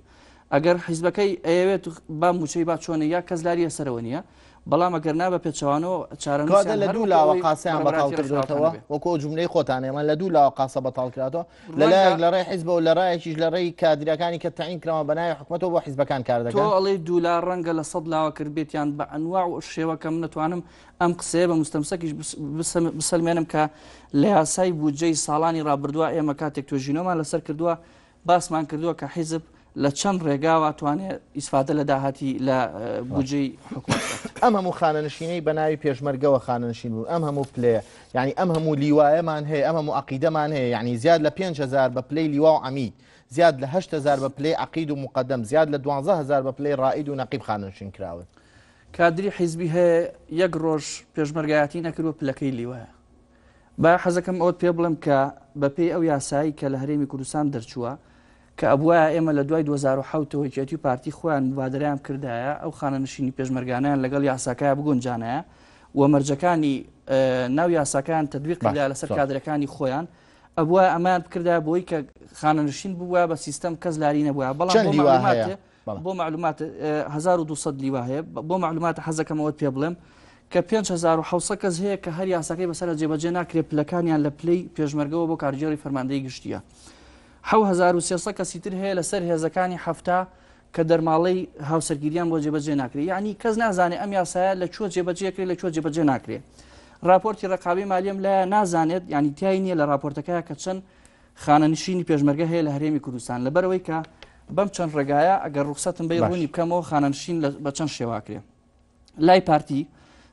ئەگەر حیزبەکەی ئەیەوێت با موچەی با چۆنە یا کەس لاریە سەرەوە نییە بەڵام ئەگەر نا بە پێچەوانەوە چارەنووسیان لە دوو لاوە قاسەیان بەتاڵ کردوێتەوە وەکو ئەو جملەی خۆتان ئێمە لە دوو لاوە قاسە بەتاڵ کراتەوە لەلایەک لە ڕێی حیزبەوە لە ڕایەکیش لە ڕێی کادرەکانی کە تەعین کراوە بە ناوی حکومەتەوە بۆ حیزبەکان کار دەکەن. تۆ ئەڵێی دوولا ڕەنگە لە سەد لاوە کردبێتیان بە ئەنواع و شێوە کە من ئەتوانم ئەم قسەیە بە مستەمسەکیش بسەلمێنم کە لە یاسای بودجەی ساڵانی ڕابردووە ئێمە کاتێک توێژینەوەمان لەسەر کردووە باسمان کردووە کە حیزب لە چەند ڕێگاوە توانێ ئیسفادە لە داهاتی لە بودجەی حکومەت بکات. ئەم هەموو خانەنشینەی بە ناوی پێشمەرگەوە خانەنشین بوون، ئەم هەموو پلەیە، یانی ئەم هەموو لیوایەمان هەیە، ئەم هەموو عەقیدەمان هەیە، یانی زیاد لە 5000 بە پلەی لیوا و عەمید، زیاد لە 8000 بە پلەی عەقید و موقەدەم، زیاد لە 12000 بە پلەی ڕائید و نەقیب خانەنشین کراون. کادری حیزبی هەیە یەک ڕۆژ پێشمەرگایەتی نەکردووە پلەکەی لیوایە. با حەزەکەم ئەوەت پێ بڵێم کە بەپێی ئەو یاسایی کە لە هەرێمی کوردستان دەرچووە کە ئەبوایە ئێمە لە دوای 2007 ەوە یەکێتی و پارتی خۆیان موبادەرەیان بکردایە ئەو خانەنشینی پێشمەرگانەیان لەگەڵ یاساکەیا بگونجانایە و مەرجەکانی ناو یاساکەیان تەدویق کردایە لەسەر کادرەکانی خۆیان ئەبوایە ئەمەیان بکردایە بۆی کە خانەنشین ببوایە بە سیستەم کەس لاری نەبوایە بەڵام چەند بۆ لیوا هەیە؟ مەعلوماتێ بۆ مەعلومات 1200 لیوا هەیە بۆ مەعلومات حەزەکەم ئەوەت پێ بڵێم کە 5700 کەس هەیە کە هەر یاساکەی بەسەر جێبەجێ ناکرێت پلەکانیان لە پلەی پێشمەرگەوە بۆ کارگێڕی فەرماندەی گشتیە 7300 کەسی تر هەیە لەسەر هێزەکانی حەفتا کە دەرماڵەی هاوسەرگیریان بۆ جێبەجێ ناکرێت یعنی کەس نازانێت ئەم یاسایە لە کوێ جێبەجێ کرێت لە کوێ جێبەجێ ناکرێت راپۆرتی ڕقابی مالیم لایە نازانێت ینی تای نییە لە راپۆرتەکە کە چەند خانەنشینی پێشمەرگە هەیە لە هەرێمی کوردستان لەبەرئەوەی کە بەم چەند ڕێگایە ئەگەر ڕوخسەتم بەی ڕوونی بکەمەوە خانەنشین بە چەند شێواکرێ لای پارتی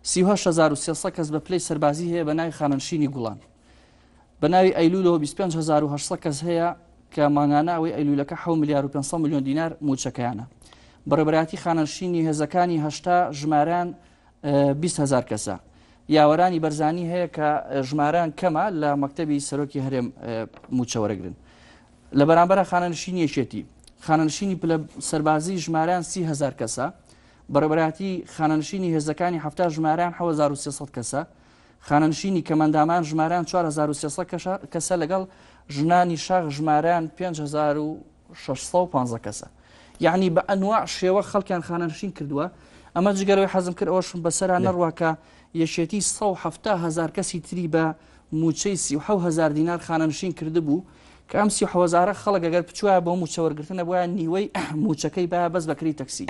38300 کەس بە پلەی سەربازی هەیە بە ناوی خانەنشینی گوڵان بە ناوی ئەیلولەوە 25800 کەس هەیە کە مانگانە ئەوەی ئەیلولەکە 7 ملیار و 500 میلیۆن دینار موچەکەیانە بەڕێبەرایەتی خانەنشینی هێزەکانی هەشتا ژماران 20 هەزار کەسە. یاوەرانی بەرزانی هەیە کە ژمارەیان کەمە لە مەکتەبی سەرۆکی هەرێم مووچە وەرەگرن. لە بەرامبەرە خانەنشینی یەکێتی خانەنشینی پلە سەربازی ژمارەیان 30 هەزار کەسە. بەڕێوەبەرایەتی خانەنشینی هێزەکانی 70 ژمارەیان 7300 کەسە. خانەنشینی کەمەندامان ژمارەیان 4300 کەسە لەگەڵ ژنانی شاخ ژمارەیان 5000 615 کەسە یەعنی بە ئەنواع شێوە خەڵکیان خانەنشین کردووە ئەمە جگەرەوەی حەزم کرد ئەوەشم بەسەرا نەڕوا کە یەکێتی 170 هزار کەسی تری بە موچەی 37 هزار دینار خانەنشین کردبوو کە ئەم 37 هزارە خەڵک ئەگەر بچوایە بۆ موچە وەرگرتنە بوایە نیوەی موچەکەی باە بەس بەکری تەکسی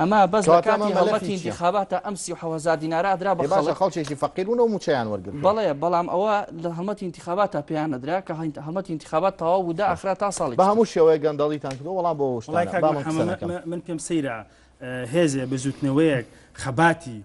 ئەمە بەس لە کاتی هەڵمەتی ئینتیخاباتە ئەم 37 هزار دینارە ئەدرا بە خەڵک. خەڵکێکی فەقیر بوون و مووچەیان وەرگرتووە. بەڵێ بەڵام ئەوە لە هەڵمەتی ئینتیخاباتە پێیان نەدرا کە هەڵمەتی ئینتیخابات تەواو بوو داخرا تا ساڵی بە هەموو شێوەیەک گەندەڵیتان کردووە وەڵام بۆ ئەو وەڵای شتانە کاک با من قسە محەممەد نەکەم. من پێم سەیرە هێزێ بزوتنەوەیەک خەباتی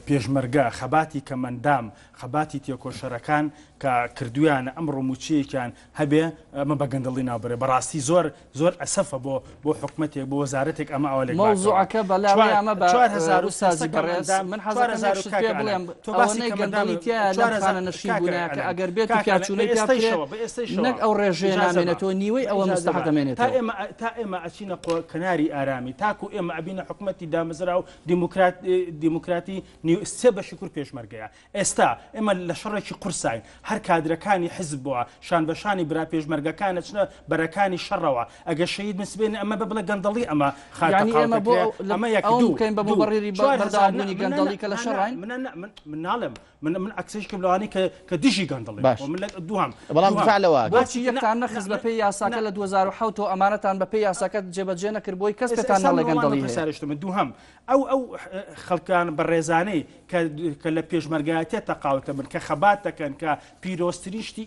پێشمەرگە، خەباتی کەمئەندام، خەباتی تێکۆشەرەکان کە کردویانە ئەمڕۆ موچەیەکیان هەبێ ئەمە بە گەندەڵی ناوبەرێ بەڕاستی زۆر زۆر ئەسەفە بۆ بۆ حکومەتێک بۆ وەزارەتێک ئەمە ئەوە لێک باتەوە. مەوزوعەکە بە لاوەی چوار ئەمە بە 4300 ئوستازی بەڕێز کەمئەندام من حەزەکەم 4000 یەک شت کاکە پێ ئەلەند بڵێم تۆ باسی ئەوەنەی کەمئەندام گەندەڵی تیایە لەم 4000 خانەنشین کاکە بوونایە کە ئەلەند ئەگەر بێت و کاکە ئەلەند بە پیاچوونەی پیا بکرێ ئێستەیشەوە بە ئێستەیشەوە نەک ئەو ڕێژەیە ئیجازە بە نامێنێتەوە نیوەی بە ئەوە ئیجازە مستەحەق بە تا ئەمێنێتەوە. ئێمە تا ئێمە ئەچینە قۆ کەناری ئارامی تاکو ئێمە ئەبینە حکومەتی دامەزراو دیموکرات دیموکراتی نیو سێ بەشی کورد پێشمەرگەیە ئێستا ئێمە لە شەڕێکی قورساین هەر کادرەکانی حزب بووە شان بە شانی برا پێشمەرگەکان ئەچنە بەرەکانی شەڕەوە ئەگەر شەهید بن سبەینێ ئەمە بە بڵێ گەندەڵی ئەمە خاتە یعنی قاو ئێمە بۆ دەکرێ ئەو لە ئەمە یەک ئەوە دوو بکەین بە دوو موبەڕیری 4000 نا بەردەوامبوونی من نا گەندەڵی کە لە نا نا شەڕاین من نا من من ناڵێم من من عەکسیش کەم لەوانەی کە کە دژی گەندەڵین باش و من لە دووهەم بەڵام دووهەم دفاع لەوە ئەکەی. بۆچی باسی نا یەکتان نا نەخست من بەپێی نا یاساکە لە 2007 ەوە ئەمانەتان بەپێی یاساکە جێبەجێ نەکرد بۆی کەس ئێستا پێتان ئێستا ناڵێ من وەڵام گەندەڵی هەیە. پرسیارشتم دووهەم ئەو ئەو خەڵکان بەڕێزانەی کە کە لە پێشمەرگایەتیە تەقاوت دەبن کە خەبات دەکەن کە پیرۆزترین شتی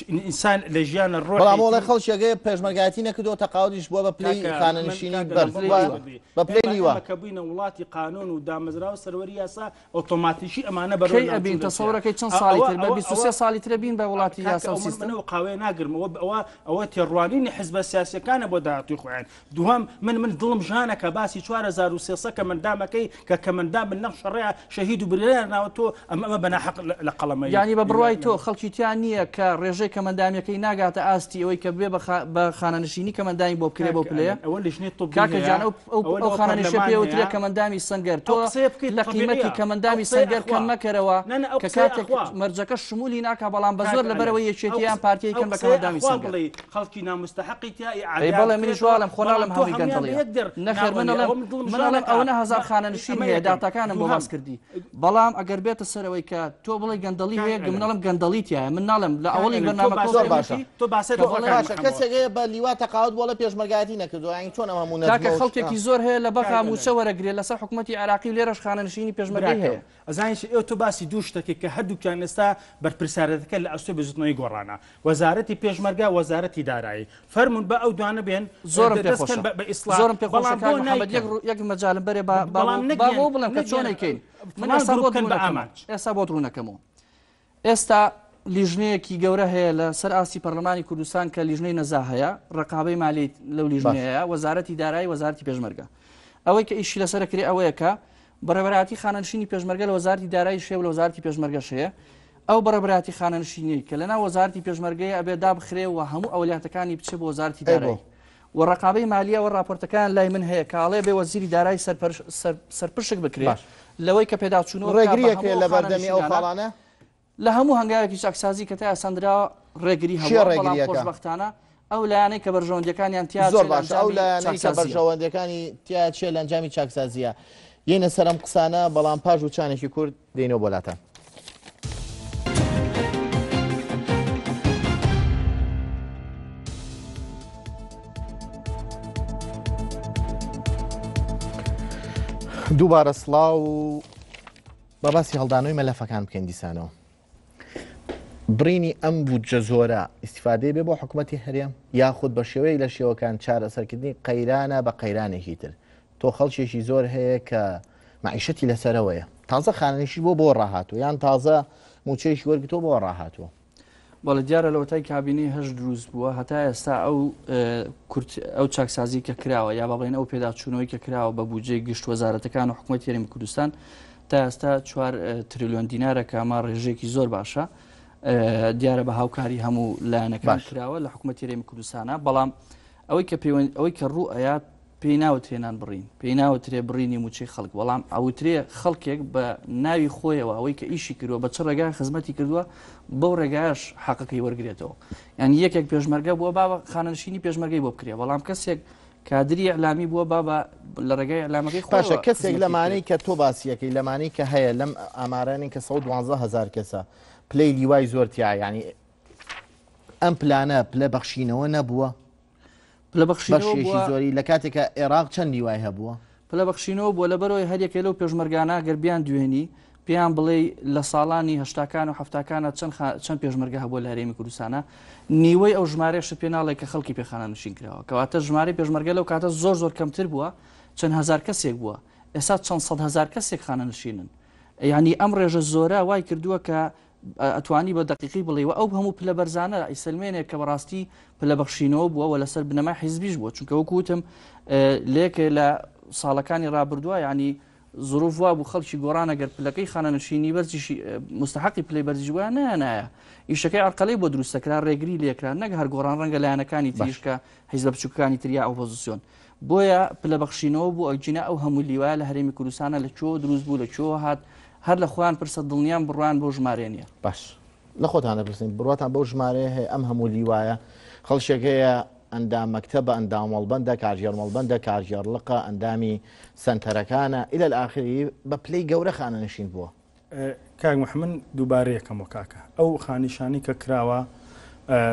ئینسان لە ژیانە بەڵام وەڵێ ڕۆحێتی خەڵکێک هەیە پێشمەرگایەتی نەکردووە تەقاوتیش بووە بە پلەی کاکە من خانەنشینی کاکە بەرز لەم وایە کوردی بە پلەی ئێمە لیوا. ئێمە کە بووینە وڵاتی قانون و دامەزراوە سەروەری یاسا ئۆتۆماتیکی ئەمانە بەرەو کەی ناوچوون. بین تەسەورەکەی چەند ساڵی تر بە 23 ساڵی ترە بین بە وڵاتی یاسا و سیستم من قاوەیە ناگرمەوە ئەوە ئەوە تێڕوانینی حزبە سیاسیەکانە بۆ داهاتووی خۆیان دووهەم من من دڵم ژانە کە باسی 4300 کەمەندامەکەی کە کەمەندام من لەم شەڕەیە شەهید و بریندار ناوە تۆ ئەمە ئەمە بە ناحەق لە قەڵەمەی یانی بە بڕوای تۆ خەڵکی تیا نییە کە ڕێژەی کەمەندامیەکەی ناگاتە ئاستی ئەوەی کە بێ بە خانەنشینی کەمەندامی بۆ بکرێ بۆ پلەیە ئەوە لیژنەی طبی کاکە هەیە گیان ئەو ئەو ئەوە ئەو لەوە خانەنشیە پەرلەمان پێ وترێ هەیە کەمەندامی سەنگەر ئەو تۆ قسەیە بکەیت لە قیمەتی طبیعیە ئەو کەمەندامی قسەیە سەنگەر ئەخوا کەم مەکەرەوە نا نا ئەو کە قسەیە کاتێک ئەخوا مەرجەکە شمولی ناکا بەڵام بە کاک زۆر ئەلەند لەبەرەوەی ئەو یەکێتی یان قسە پارتیی ئەو کەن بە قسەیە کەمەندامی ئەخوا سەنگەر بڵێی خەڵکی ناموستەحەقی تیا ئەی ئیعادەیان بەڵێ منیش بکرێتەوە واڵێم خۆ بەڵام ناڵێم تۆ هەمووی هەموویان بە گەندەڵیە یەک دەر نەخێر من ناوەنێ ئەڵێم ئەوە من دڵم من ئەڵێم ژانەکا ئەوەنە هەزار مە خانەنشین ئەمە هەیە یەکەم داتاکانم بۆ دووهەم باس کردی بەڵام ئەگەر بێتە سەرەوەی کە تۆ بڵێ گەندەڵی کاک هەیە من ئەلەند ئەڵێم گەندەڵی تیایە من ناڵێم لە کاک ئەوەڵی ئەلەند تۆ بەرنامەکەوە زۆر باسەکەی باشە پێم وتی تۆ باسە کە بڵێ دۆخەکان باشە مەخەمەوە کەسێک هەیە بە لیوا تەقاوت بۆڵە پێشمەرگایەتی نەکردووە یانی چۆن ئەم هەموو کاکە نەزمە و شتە خەڵکێکی زۆر هەیە لە بەغا کاک مووچە ئەلەند وەرەگرێ لەسەر حکوومەتی عێراقی و لێرەش خانەنشینی پێشمەرگەی براکەم هەیە ئەزانی چی ئێ تۆ باسی دوو شتەکەی کە هەردووکیان ئێستا بەرپرسیارەتەکە لە ئەستۆی بزوتنەوەی گۆڕانە وەزارەتی پێشمەرگە وەزارەتی دارایی فەرموون با ئەو دوانە بێن زۆرم پێ دەست کەن خۆشە بە بە ئیسڵاح زۆرم پێ خۆشە بەڵام کاک بۆ محەممەد یەک نایکەن ڕوو یەک مەجالم بەرێ با با بەڵام بۆ با نەگەن بۆ بڵێم کە چۆن نەگەن ئەیکەین من فڵان ئێستا گروپ بۆت کەن بە ڕوونەکەمەوە ئامانج ئێستا بۆت ڕوونەکەمەوە ئێستا لیژنەیەکی گەورە هەیە لە سەر ئاستی پەرلەمانی کوردستان کە لیژنەی نەزاهەیە، ڕەقابەی مالی لەو باش. لیژنەیەیە، وەزارەتی دارایی، وەزارەتی پێشمەرگە. ئەوەی کە ئیشی لەسەر کرێ ئەوەیە کە بەڕێوەبەرایەتی خانەنشینی پێشمەرگە لە وەزارەتی داراییش هەیە و لە وەزارەتی پێشمەرگەش هەیە. ئەو بەڕێوەبەرایەتی خانەنشینیەی کە لەناو وەزارەتی پێشمەرگەیە ئەبێ دابخرێ و هەموو ئەولیاتەکانی بچێ بۆ وەزارەتی ئەی بۆ؟ دارایی. و ڕەقابەی مالیە ئەوە ڕاپۆرتەکەیان لای من هەیە کە ئەڵێ بێ وەزیری دارایی سەرپشک بکرێ باش. لەوەی کە پێداچوونەوە بکا بە ڕێگری هەموو ئەکرێ ئەو لە بەردەمی ئەو خانەنشینانە. خاڵانە؟ لە هەموو هەنگاوێکی چاکسازی کە تا ئێستا دراوە ڕێگری کێ هەبووە، بەڵام ڕێگرییەکە؟ خۆشبەختانە ئەو لایەنەی کە بەرژەوەندییەکانیان تیا زۆر چێ لە باشە ئەو ئەنجامی لایەنەی کە چاکسازییە. بەرژەوەندیەکانی تیا چێ لە ئەنجامی چاکسازییە. یەینە سەر ئەم قسانە، بەڵام پاش وچانێکی کورت دێینەوە بۆ لاتان. دووبارە سڵاو و با باسی هەڵدانەوەی مەلەفەکان بکەین دیسانەوە. بڕینی ئەم بودجە زۆرە ئیسیفادەی بێ بۆ حکوومەتی هەرێم یاخود بە شێوەیەک لە شێوەکان چارەسەرکردنی قەیرانە بە قەیرانێکی تر تۆ خەڵکێکی زۆر هەیە کە معیشەتی لەسەرەوەیە تازە خانەنشی بۆ بۆ ڕاهاتوو یان تازە موچەیەکی وەرگتووە بۆ ڕاهاتووە. بەڵێ دیارە لەوەتای کابینەی هەشت دروست بووە هەتا ئێستا ئەو کورت ئەو چاکسازی کە کراوە یا بەڵێن ئەو پێداچوونەوەی کە کراوە بە بودجەی گشت وەزارەتەکان و حکوومەت هەرێمی کوردستان تا ئێستا چوار تریلیۆن دینارە کە ئەمە ڕێژەیەکی زۆر باشە دیارە بە هاوکاری هەموو لایەنەکان کراوە لە حکوومەت هەرێمی کوردستانە بەڵام ئەوەی کە پەیوەند ئەوەی کە ڕوو ئەیات پێی ناوترێ نان بڕین، پێی ناوترێ بڕینی مووچەی خەڵک، بەڵام ئەوترێ خەڵکێک بە ناوی خۆیەوە ئەوەی کە ئیشی کردووە بە چ ڕێگایەک خزمەتی کردووە بەو ڕێگایەش حەقەکەی وەرگرێتەوە. یانی یەکێک پێشمەرگە بووە با خانەنشینی پێشمەرگەی بۆ بکرێ، بەڵام کەسێک کادری ئیعلامی بووە با بە لە ڕێگای ئیعلامەکەی باشە خۆیەوە کەسێک خزمەتی لەمانەی بکرێت. کە تۆ باسیەکەی لەمانەی کە هەیە لەم ئامارانەی کە 112 هەزار کەسە پلەی لیوای زۆر تیا یعنی ئەم پلانە پلە بەخشینەوە نەبووە؟ پلە بەخشینەوە بەشێکی بووە زۆری لە کاتێکا ئێراق چەند لیوای هەبووە؟ پلە بەخشینەوە بووە لەبەرئەوەی هەریەکەی لەو پێشمەرگانە گەر بیان دوێنی پێیان بڵێی لە ساڵانی هەشتاکان و حەفتاکانە چەند چەند پێشمەرگە هەبووە لە هەرێمی کوردستانە نیوەی ئەو ژمارەیەشت پێ ناڵێ کە خەڵکی پێ خانەنشین کراوە کەواتە ژمارەی پێشمەرگە لەو کاتە زۆر زۆر کەمتر بووە چەند هەزار کەسێک بووە ئێستا چەند سەدهەزار کەسێک خانەنشینن یعنی ئەم ڕێژە زۆرە وای کردووە کە ئەتوانی بە دەقیقی بڵێی وە ئەو هەموو پلە بەرزانە ئەیسەلمێنێ کە بەڕاستی پلە بەخشینەوە بووە وە لەسەر بنەمای حیزبیش بووە چونکە وەکو وتم لەیەکێ لە ساڵەکانی ڕابردووە یعنی ظروف وا بوو خەڵکی گۆڕان ئەگەر پلەکەی خانەنشینی بەرزیشی مستحقی پلەی بەرزیش بووە نایانایە ئیشەکەی عەرقەلەی بۆ دروستەکرا ڕێگری لێکرا نەک هەر گۆڕان ڕەنگە لایەنەکانی تریش کە حیزبە بچووکەکانی تر یا ئۆپۆزیسیۆن بۆیە پلە بەخشینەوە بوو ئەگینا ئەو هەموو لیوایە لە هەرێمی کوردستانە لە کوێوە دروست بوو لە کوێوە هات هەر لە خۆیان پرسە دڵنیام بڕوایان بەو ژمارەیە نیە. باش لە خۆتان دەپرسین بڕواتان بەو ژمارەیە هەیە ئەم هەموو لیوایە خەڵکێک هەیە ئەندام مەکتەبە ئەندام مەڵبەندە کارگێڕ مەڵبەندە کارگێڕ لقە ئەندامی سەنتەرەکانە الى الاخری بە پلەی گەورە خانەنشین بووە. کاک محمد دووبارەیەکەمەوە کاکە ئەو خانیشانی کە کراوە.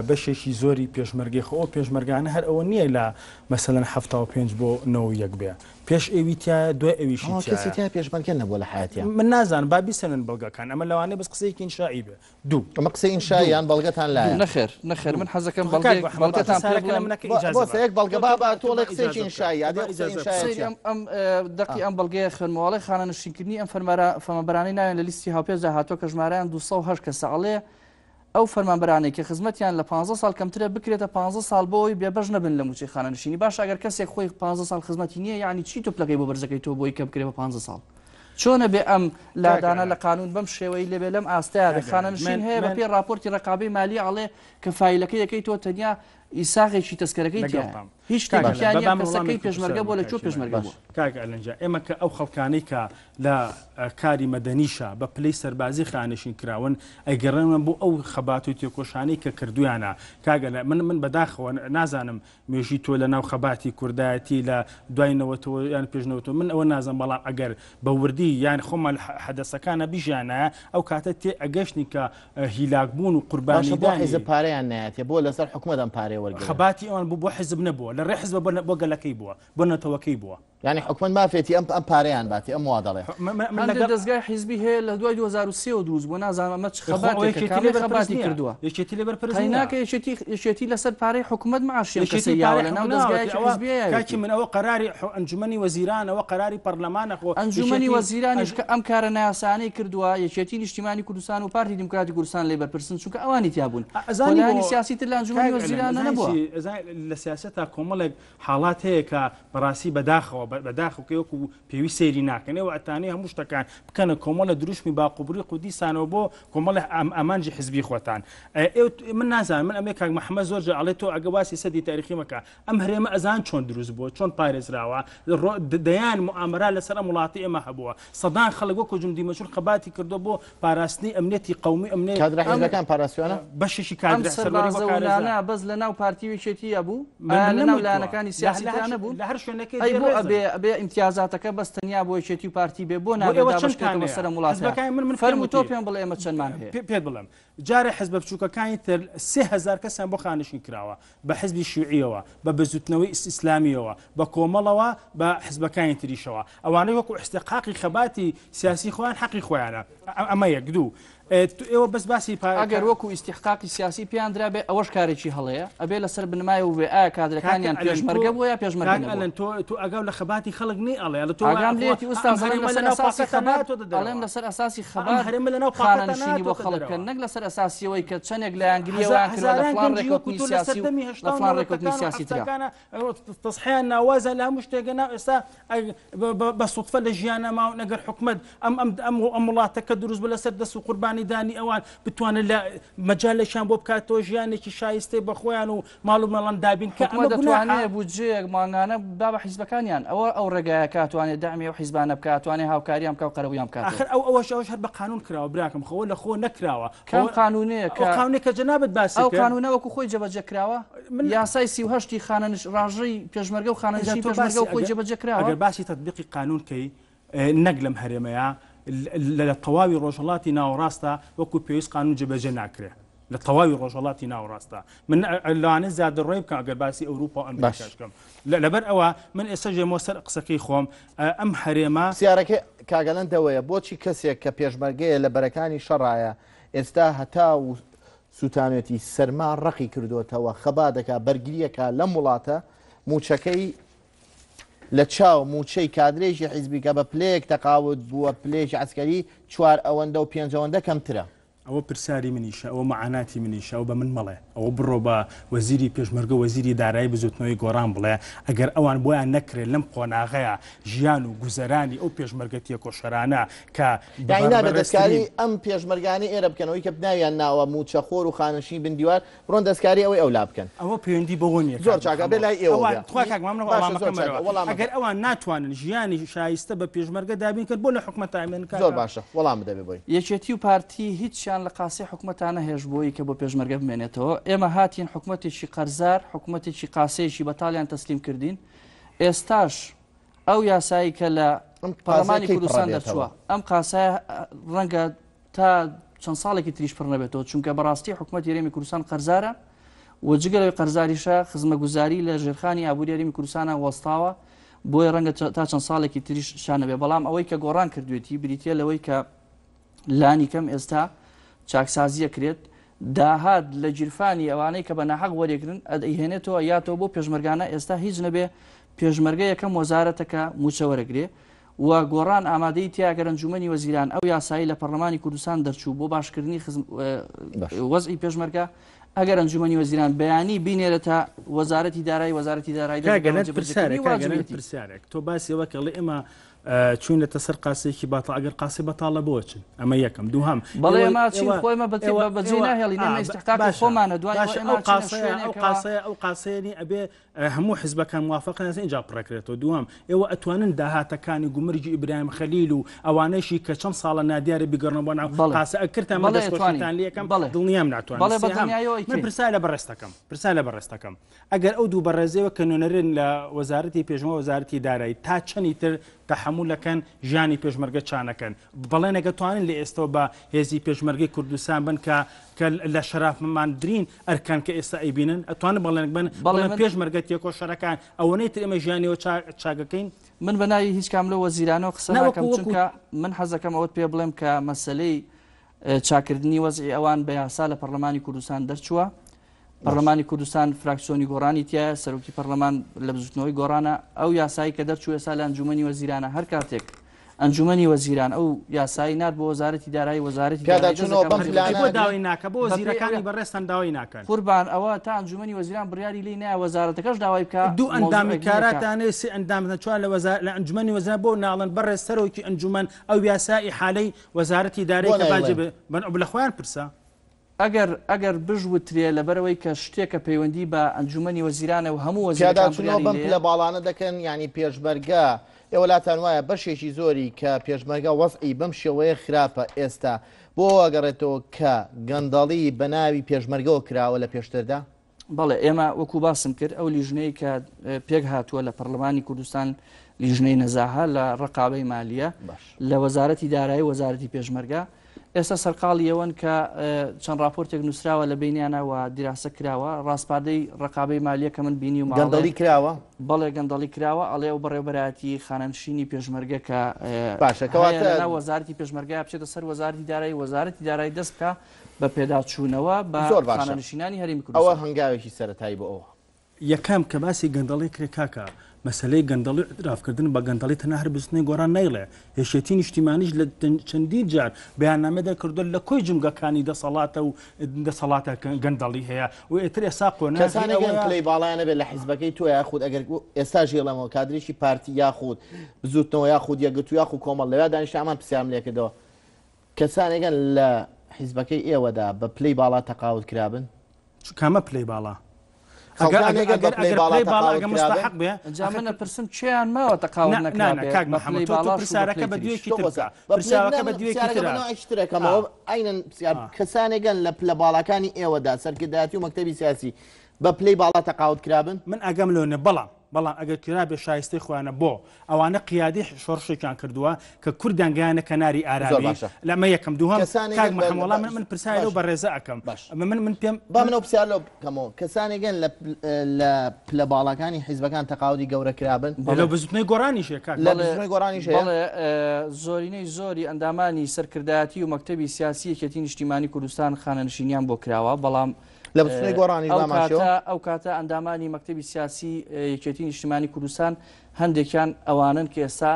بەشێکی زۆری پێشمەرگەی خۆ ئەو پێشمەرگانە هەر ئەوە نییە لە مەسەلەن 75 بۆ 91 بێ پێش ئەوی تایە دوای ئەویشی ئەوە کەسی تایە تیا پێشمەرگە نەبووە لە حەیاتیا. من نازانم با بیسەلمێن بەڵگەکان ئەمە لەوانەیە بەس قسەیەکی ئینشائی بێ دوو ئەمە قسەی ئینشایی دوو یان بەڵگەتان دوو لایە؟ نەخێر نەخێر دوو من حەزەکەم تخوا کاک بەڵگەیەک محەمەد با بەڵگەتان پێ پرسیارەکە لە بڵێم منەکە بۆ ئیجازە بۆسە بە یەک بەڵگە تۆ با تۆ با با تۆ تۆڵێ با قسەیەکی ئیجازە بکە ئینشایی تۆ ئەدی با ئەو قسەی ئیجازە بکە ئینشایە سەیری چیە؟ ئەم ئەم دەقی ئەم بەڵگەیە خوێنمەوە ئەڵێ خانەنشینکردنی ئەم فەرمارە فەرمانبەرانەی ناویان لە لیستی هاوپێچدا هاتووە کە ژمارەیان 208 کەسە ئەڵێ ئەو فەرمانبەرانەی کە خزمەتیان لە پانزە ساڵ کەمترە بکرێتە پانزە ساڵ بۆ ئەوەی بێبەش نەبن لە مووچەی خانەنشینی باشە ئەگەر کەسێک خۆی پانزە ساڵ خزمەتی نییە یەعنی چی تۆ پلەکەی بۆ بەرزەکەی تۆ بۆی کە بکرێ بە پانزە ساڵ چۆنە بێ ئەم کاک لادانە ئەلەند لە قانون بەم شێوەی لێبێ لەم ئاستەیا بێ کاک ئەلەند خانەنشین من هەیە بە من پێی ڕاپۆرتی ڕەقابەی مالی ئەڵێ کە فایلەکەی ئەکەی تۆ تەنیا ئیساغێکی تەسکەرەکەی تیایە لەگەڵتام هیچ کاک شتێکی ئەلەند تیا بە نییە با من کەسەکەی وەڵامێکی پێشمەرگە پرسیارم بووە لە کوێ کاکی من پێشمەرگە باش بووە کاک ئەلەند جا ئێمە کە ئەو خەڵکانەی کە لە کاری مەدەنیشا بە پلەی سەربازی خانەنشین کراون ئەیگەڕێنن بۆ ئەو خەبات و تێکۆشانەی کە کردویانە کاک ئەلەند من من بەداخەوە نازانم مێژووی تۆ لە ناو خەباتی کوردایەتی لە دوای نەوەتەوە یان پێش نەوەتەوە من ئەوە نازانم بەڵام ئەگەر بە وردی یان خۆمان لە حەدەسەکانە بژیانایە ئەو کاتە تێ ئەگەشتین کە هیلاک بوون و باشە بۆ قوربانیدانی حیزب پارەیان نایەتێ بۆ لەسەر حکومەت ئەم پارەیە وەرگرن؟ خەباتی ئەوان بۆ بۆ حیزب نەبووە لە ڕێ حیزبە بۆ بۆ گەلەکەی بووە بۆ نەتەوەکەی بووە. یانی حکومەت مافێتی ئەم ئەم پارەیان باتێ ئەم وا دەڵێ. من هەندێک لەگەڵ. دەزگای حیزبی هەیە لە دوای 2003 ەوە دروست بووە نازانم ئەمە چ خۆ ئەوە خەباتێکە یەکێتی کامەی لێ بەرپرس خەباتی نییە کردووە یەکێتی لێ بەرپرس نییە. قەیناکە یەکێتی یەکێتی لەسەر پارەی حکومەت معاشی ئەم یەکێتی کەسەی یاوە پارەی لەناو حکومەت ناوەتی دەزگایەکی ئەوە حیزبیە کاکی یاوێتی. من ئەوە قەراری ئەنجومەنی وەزیرانە ئەوە قەراری پەرلەمانە خۆ ئەنجومەنی یەکێتی وەزیرانیش ئەنج. کە ئەم کارە نایاسایانەی کردووە یەکێتی نیشتیمانی کوردستان و پارتی دیموکراتی کوردستان لێی بەرپرسن چونکە ئەوانی تیا بوون خۆ ئەزانی لایەنی بۆ سیاسی تر لە ئەنجومەنی کاک ئەلەند وەزیرانە ئەزانی نەبووە. چی ئەزانی لە سیاسەتا کۆمەڵێک حاڵات هەیە کە بەڕاستی بەداخەوە بەداخەوە کە وەکو پێویست سەیری ناکەن ئێوە ئەتانەوێ هەموو شتەکان بکەنە کۆمەڵە دروشمی باقوبریق و دیسانەوە بۆ کۆمەڵە ئامانجی حزبی خۆتان ئێوە من نازانم من ئەمێ کاک محەممەد زۆر جار ئەڵێ تۆ ئەگە باسی سەدی تاریخی مەکە ئەم هەرێمە ئەزان چۆن دروست بووە چۆن پارێزراوە دەیان موئامەرە لەسەر ئەم وڵاتی ئێمە هەبووە سەدان خەڵک وەکو جوندی مەجهول خەباتی کردووە بۆ پاراستنی ئەمنیەتی قەومی ئەمنیەت کادرە ئەم حیزبەکان پاراستویانە؟ بەشێکی ئەم کادرە سەروەری بۆ سەربازە کارێزرا. ونانە بەس لە ناو پارتی و یەکێتییا بوو؟ من ئایا من لە ناو نەموتووە. لایەنەکانی لە سیاسی لە ترا هەر نەبوون؟ لە هەر شوێنەکەی ئەی دێ بۆ ڕێزن. ئەبێ ئەبێ ئیمتیازاتەکە بەس تەنیا بۆ یەکێتی و پارتی بێ؟ بۆ بۆ نابێ ئێوە دابەش چەندتان کرێتەوە هەیە؟ سەر ئەم وڵاتە؟ حزبەکانی من من پێم فەرموو تۆ وتی. پێم بڵێ ئێمە چەندمان هەیە؟ پێ پێت بڵێم جارێ حزبە بچووکەکانی تر 3000 کەسیان بۆ خانەنشین کراوە بە حزبی شیوعیەوە بە بزوتنەوەی ئیسلامیەوە بە کۆمەڵەوە بە حزبەکانی تریشەوە ئەوانەی وەکو ئیستحقاقی خەباتی سیاسی خۆیان حەقی خۆیانە ئەمە یەک دوو ئێوە بەس باسی پا ئەگەر وەکو ئیستیحقاقی سیاسی پێیان درابێ ئەوەش کارێکی هەڵەیە ئەبێ لەسەر بنەمای و بێ ئایا کادرەکانیان پێشمەرگە بووە یا پێشمەرگە نەبووە؟ ئەلەن تۆ تۆ ئاگاو لە خەباتی خەڵک نی ئەڵێ ئەڵێ تۆ ئاگام لێیەتی ئوستاز ئەڵێم لەسەر ئەساسی خەبات ئەڵێم لەسەر ئەساسی خەبات هەرێمە لەناو خانەنشینی بۆ خەڵک بکەن نەک لەسەر ئەساسی ئەوەی کە چەندێک لایەنگری ئەوان کردووە لە فڵان ڕێککەوتنی سیاسی و لە فڵان ڕێککەوتنی سیاسی ترا. تەسحیان ناوازە لە هەموو شتێکە ناو ئێستا بە سوتفە لە ژیانە ماون ئەگەر حکومەت ئەم ئەم ئەم ئەم وڵاتە کە دروست بوو لەسەر دەست و قوربانیدانی ئەوان بتوانێت لە مەجالێکیان بۆ بکاتەوە ژیانێکی شایستەی بە خۆیان و ماڵ و ماڵان دابین کە حکومەت ئەمە گوناحە. دەتوانێت بودجەیەک مانگانە با بە حیزبەکانیان ئەوە ئەو ڕێگایە کە ئەتوانێت دەعمی ئەو حیزبانە بکا ئەتوانێت هاوکاریان بکا و قەرەبوویان بکاتەوە. ئاخر ئەو ئەوەش ئەوەش هەر بە قانون کراوە براکەم خۆ لە خۆ نەکراوە کام قانونەیە ئەو کە قانونەی کە جەنابت باسی ئەو کرد قانونە وەکو خۆی جێبەجێ کراوە؟ من یاسای 38 ی خانەنش ڕاژەی پێشمەرگە و ئینجا خانەنشینی تۆ پێشمەرگە باسی و خۆی ئەگەر جێبەجێ کراوە؟ ئەگەر باسی تەتبیقی قانون کەی نەک لەم هەرێمەیە لە تەواوی ڕۆژهەڵاتی ناوەڕاستە وەکو پێویست قانون جێبەجێ ناکرێ لە تەواوی ڕۆژهەڵاتی ناوەڕاستە من لەوانەیە زیادەڕۆی بکەم ئەگەر باسی ئەوروپا و ئەمریکاش بکەم لەبەر ئەوە من ئێستا ژێمەوە سەر قسەکەی خۆم ئەم هەرێمە پرسیارەکەی کاک ئەلەند ئەوەیە بۆچی کەسێک کە پێشمەرگەیە لە بەرەکانی شەڕایە ئێستا هەتا و سوتانێتی سەرما ڕەقی کردۆتەوە خەبات دەکا بەرگریەکا لەم وڵاتە موچەکەی لە چاو موچەی کادرێکی حیزبی کە بە پلەیەک تەقاوت بووە پلەیەکی عەسکەری چوار ئەوەندە و پێنج ئەوەندە کەمترە. ئەوە پرسیاری منیشە، ئەوە مەعاناتی منیشە، ئەوە بە من مەڵێ، ئەوە بڕۆ بە وەزیری پێشمەرگە و وەزیری دارایی بزوتنەوەی گۆڕان بڵێ، ئەگەر ئەوان بۆیان نەکرێ لەم قۆناغەیا ژیان و گوزەرانی ئەو پێشمەرگە تێکۆشەرانە کە یانی نابێت دەستکاری بەڕێزترین. ئەم پێشمەرگانەی ئێرە بکەن، ئەوەی کە ناویان ناوە مووچەخۆر و خانەنشینی بن دیوار، بڕۆن دەستکاری ئەوەی ئەولا بکەن. ئەوە پەیوەندی بەوە نییە زۆر کاک چاکە بێ محەمەد. لای ئێوە ئەوان بێ. تخوا کاک محەمەد باشە وەڵامەکە زۆر چاکە مەرەوە. وەڵامەکە. ئەگەر ئەوان ناتوانن ژیانی شایستە بە پێشمەرگە دابین کەن بۆ لە حکومەتا ئەمێنن زۆر کاکە؟ باشە وەڵام بدە بێ بۆی. یەکێتی و پارتی هیچیان لە قاسەی حکومەتا نەهێشت بۆی کە بۆ پێشمەرگە بمێنێتەوە. ئێمە هاتین حکومەتێکی قەرزار، حکومەتێکی قاسەیەکی بەتاڵیان تەسلیم کردین. ئێستاش ئەو یاسایی کە لە ئەم قاسەیە پەڕلەمانی کەی کوردستان پڕەبێتەوە؟ دەرچووە، ئەم قاسەیە ڕەنگە تا چەند ساڵێکی تریش پڕ نەبێتەوە، چونکە بەڕاستی حکومەتی هەرێمی کوردستان قەرزارە و جگە لەوەی قەرزاریشە خزمەگوزاری لە ژێرخانی ئابووری هەرێمی کوردستانە وەستاوە، بۆیە ڕەنگە تا چەند ساڵێکی تریش شا نەبێ. بەڵام ئەوەی کە گۆڕان کردوێتی بریتییە لەوەی کە لانی کەم ئێستا چاکسازی ئەکرێت، داهات لە گیرفانی ئەوانەی کە بە ناحەق وەریەگرن ئەیهێنێتەوە یاتەوە بۆ پێشمەرگانە، ئێستا هیچ نەبێ پێشمەرگە یەکەم وەزارەتە کە مووچە وەرەگرێ و گۆڕان ئامادەی تیا گەر ئەنجومەنی وەزیران ئەو یاسایی لە پەرلەمانی کوردستان دەرچوو بۆ باشکردنی وەزعی پێشمەرگە ئەگەر ئەنجومەنی وەزیران بەیانی بینێرێتە وەزارەتی دارایی وەزارەتی دارایی دەست بکات بە جێبەجێکردنی واجبێتی. پرسیارێک تۆ باسی ئەوە کە ئەڵێ ئێمە چوینەتە سەر قاسەیەکی باتڵ ئەگەر قاسەی بەتاڵە بۆ چن ئەمە یەکەم دووهەم بەڵێ ئێمە چین خۆ ئێمە بەجێ ناهێڵین ئێمە ئیستحقاقی خۆمانە دوای ئەوە ئێمە چینە شوێنێکەوە قاسەیە ئەو قاسەیە ئەبێ هەموو حزبەکان موافقن لەسەر ئینجا پڕەکرێتەوە. دووەم، ئێوە ئەتوانن داهاتەکانی گومرگی ئیبراهیم خەلیل و ئەوانەیشی کە چەند ساڵە نادیارە بیگەڕنەوە بۆ ناو بەڵێ. قاسە ئەکردتان من بەڵێ دەستخۆشیتان ئەتوانین. لێ ئەکەم بەڵێ. دڵنیام ناتوانن. بەڵێ بە سێهەم، دڵنیاییەوە من ئەیکەین. پرسیار لە بەڕێزت ئەکەم پرسیار لە بەڕێزت ئەکەم ئەگەر ئەو دوو بەڕێزەوە کە نوێنەرن لە وەزارەتی پێشمەرگە و وەزارەتی دارایی تا چەنی تر تەحەمول ئەکەن ژیانی پێشمەرگە چانەکەن بەڵێنێک ئەتوانن لە ئێستەوە بە هێزی پێشمەرگەی کوردستان بن کە کە لە شەرافمەندترین ئەرکان کە ئێستا ئەیبینن ئەتوانن بەڵێنێک بن بەڵێ بڵێن من پێشمەرگە تێکۆشەرەکان ئەوەنەی تر ئێمە ژیانیەوە چاکەکەین؟ من بە ناوی هیچ کام لەو وەزیرانەوە قسە نا ناکەم وەکو وەکو چونکە من حەزەکەم ئەوەت پێ بڵێم کە مەسەلەی چاکردنی وەزعی ئەوان بە یاسا لە پەرلەمانی کوردستان دەرچووە پەرلەمانی کوردستان فراکسیۆنی گۆڕانی تایە سەرۆکی پەرلەمان لە بزوتنەوەی گۆڕانە ئەو یاسایی کە دەرچوو ئێستا لە ئەنجومەنی وەزیرانە هەر کاتێک ئەنجومەنی وەزیران ئەو یاسایی نارد بۆ وەزارەتی دارایی وەزارەتی دارایی پیاداچوونەوە دەست بەم دەکات بە پلانە بۆ جێبەجێکردنی داوای ناکە بۆ بەپێی ئەو وەزیرەکانی بەڕێزتان داوای ناکەن قوربان ئەوە تا ئەنجومەنی وەزیران بڕیاری لێی نایە وەزارەتەکەش داوای بکا دوو ئەندامی مەوزوعێک نییە کە کاراتان هەیە سێ ئەندامتان چوار لە وەزار لە ئەنجومەنی وەزیران بۆ ناڵێن بەڕێز سەرۆکی ئەنجومەن ئەو یاسا ئیحالەی وەزارەتی بۆ دارایی کە باجێ نایڵێن؟ بن لە خۆیان پرسە. ئەگەر ئەگەر بشوترێ لەبەرئەوەی کە شتێکە پەیوەندی بە ئەنجومەنی وەزیرانە و هەموو وەزیرەکان پیاداچوونەوە بڕیاری بەم لێیە. پلە باڵانە دەکەن یانی پێشمەرگە ئێوە لاتان وایە بەشێکی زۆری کە پێشمەرگە وەزعی بەم شێوەیە خراپە ئێستا بۆ ئەوە ئەگەڕێتەوە کە گەندەڵی بە ناوی پێشمەرگەوە کراوە لە پێشتردا؟ بەڵێ ئێمە وەکو باسم کرد ئەو لیژنەی کە پێک هاتووە لە پەرلەمانی کوردستان لیژنەی نەزاهە لە ڕقابەی مالیە لە وەزارەتی دارایی وەزارەتی پێشمەرگە ئێستا سەرقاڵی ئەوەن کە چەند راپۆرتێک نووسراوە لە بینیانە و دیراسە کراوە ڕاسپاردەی ڕقابەی مالیە کە من بینی و گەندەڵی کراوە بەڵێ گەندەڵی کراوە ئەڵێ ئەو بەڕێوبەرایەتی خانەنشینی پێشمەرگە کە باشە کەواتە وەزارەتی پێشمەرگە بچێتە سەر وەزارەتی دارایی وەزارەتی دارایی دەست بکە بە پێداچوونەوە بە زۆر باشە خانەنشینانی هەرێمی ئەوە کوردستان. هەنگاوێکی سەرەتایی بۆ ئەوە. یەکەم کە باسی گەندەڵی کرێ کاکە مەسەلەی گەندەڵی و ئیعتراف کردن بە گەندەڵی تەنها هەر بزوتنەوەی گۆڕان نایڵێ یەکێتی نیشتیمانیش لە چەندین جار بەیاننامە دەرکردوە لە کۆی جومگەکانی دەسەڵاتە و دەسەڵاتە گەندەڵی هەیە و ئیتر ئێستا قۆناغی کەسانێک هەن ئەوەیە پلەی باڵایان هەبێت لە حیزبەکەی تۆ یاخود ئەگەر ئێستاش ئیڵێمەوە کادرێکی پارتی یاخود بزوتنەوە یاخود یەکگرتوو یاخود کۆمەڵ لەویا دانیشتە ئەمان پرسیارم لێکردەوە کەسانێک هەن لە حیزبەکەی ئێوەدا بە پلەی باڵا تەقاوت کرابن؟ چ کامە پلەی باڵا؟ خەڵکانێک هەن بە پلەی باڵا تەقاوت کرابن؟ ئینجا من ئەپرسم کێیان ماوە تەقاوت نەکرابێ بە پلەی باڵاش و بە پلەی تریش؟ تۆ وەسا بە پلەی نا من پرسیارەکە بە نەوعێکی تر ئەکەمەوە عەینەن پرسیار کەسانێک هەن لە پلە باڵاکانی ئێوەدا سەرکردایەتی و مەکتەبی سیاسی بە پلەی باڵا تەقاوت کرابن؟ من ئاگام لەوە نیە بەڵام بەڵام ئەگەر کرابێ شایستەی خۆیانە بۆ ئەوانە قیادەی شۆڕشێکیان کردووە کە کوردیان گەیانە کەناری زۆر ئارامی باشە لە ئەمە یەکەم دووهەم کەسانێک کاک هەن بە محەمەد وەڵا من باش من پرسیاری لەو باش بەڕێزە ئەکەم باش من من پێم با من ئەو پرسیار لەو بکەمەوە کەسانێک هەن لە لە پلە باڵاکانی حیزبەکان تەقاودی گەورە کرابن لەو بەڵێ بزوتنەوەی گۆڕانیش هەیە کاک لە بەڵێ بزوتنەوەی گۆڕانیش هەیە بەڵێ زۆرینەی زۆری ئەندامانی سەرکردایەتی و مەکتەبی سیاسی یەکێتی نیشتیمانی کوردستان خانەنشینیان بۆ کراوە بەڵام لە بزوتنەوەی گۆڕانیش ئەو بە هەمان شێوە؟ کاتە ئەو کاتە ئەندامانی مەکتەبی سیاسی یەکێتی نیشتیمانی کوردستان هەندێکیان ئەوانەن کە ئێستا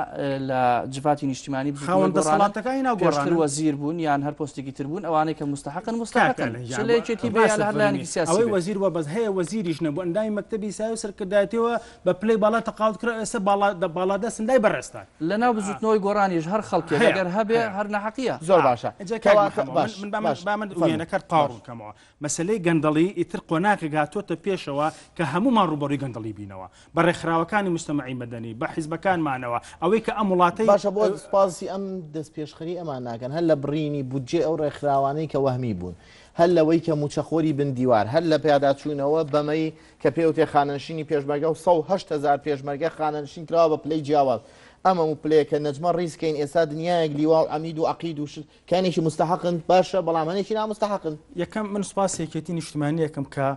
لە جڤاتی نیشتیمانی بزوتنەوەی خاوەن گۆڕانن دەسەڵاتەکانی ناو پێشتر گۆڕانن؟ وەزیر بوون یان هەر پۆستێکی تر بوون ئەوانەی کە موستەحەقن کاک موستەحەقن ئەلەن چ گیان لە یەکێتی بێ یا ڕاستە لە هەر فەرمی لایەنێکی سیاسی ئەوەی بێ. وەزیر بووە بەس هەیە وەزیریش نەبوو ئەندامی مەکتەبی سیاسی و سەرکردایەتیەوە بە پلەی باڵا تەقاوت کرا ئێستا باڵا باڵادەستن لای بەڕێزتان. لەناو بزوتنەوەی گۆڕانیش هەر خەڵکێک هەیە ئەگەر هەبێ هەیە. هەر ناحەقیە. زۆر باشە ئینجا کاک کەواتە محەمەد باش من من با من باش با من فەرموو وێنەکەت تەواو باش ڕوون کەمەوە مەسەلەی گەندەڵی ئیتر قۆناغێک هاتۆتە پێشەوە کە هەموومان ڕووبەڕووی گەندەڵی بینەوە، بە ڕێکخراوەکانی موجتەمەعی مەدەنی، بە حیزبەکانمانەوە، ئەوەی کە ئەم وڵاتەی. باشە بۆ سوپاسی ئەم دەستپێشخەری ئەمان ناکەن، هەر لە بڕینی بودجەی ئەو ڕێکخراوانەی کە وەهمی بوون، هەر لەوەی کە مووچەخۆری بن دیوار، هەر لە پیاداچوونەوە بەمەی کە پێوتێ خانەنشینی پێشمەرگە و 108 هەزار پێشمەرگە خانەنشین کراوە بە پلەی جیاواز. ئەم هەموو پلەیە کە نەجمە ڕیز کەین ئێستا دنیایەک لیوا و عەمید و عەقید و شت کە هەنێکی موستەحەقن باشە بەڵام هەنێکی ناموستەحەقن. یەکەم من سوپاسی یەکێتی نیشتمانی ئەکەم کە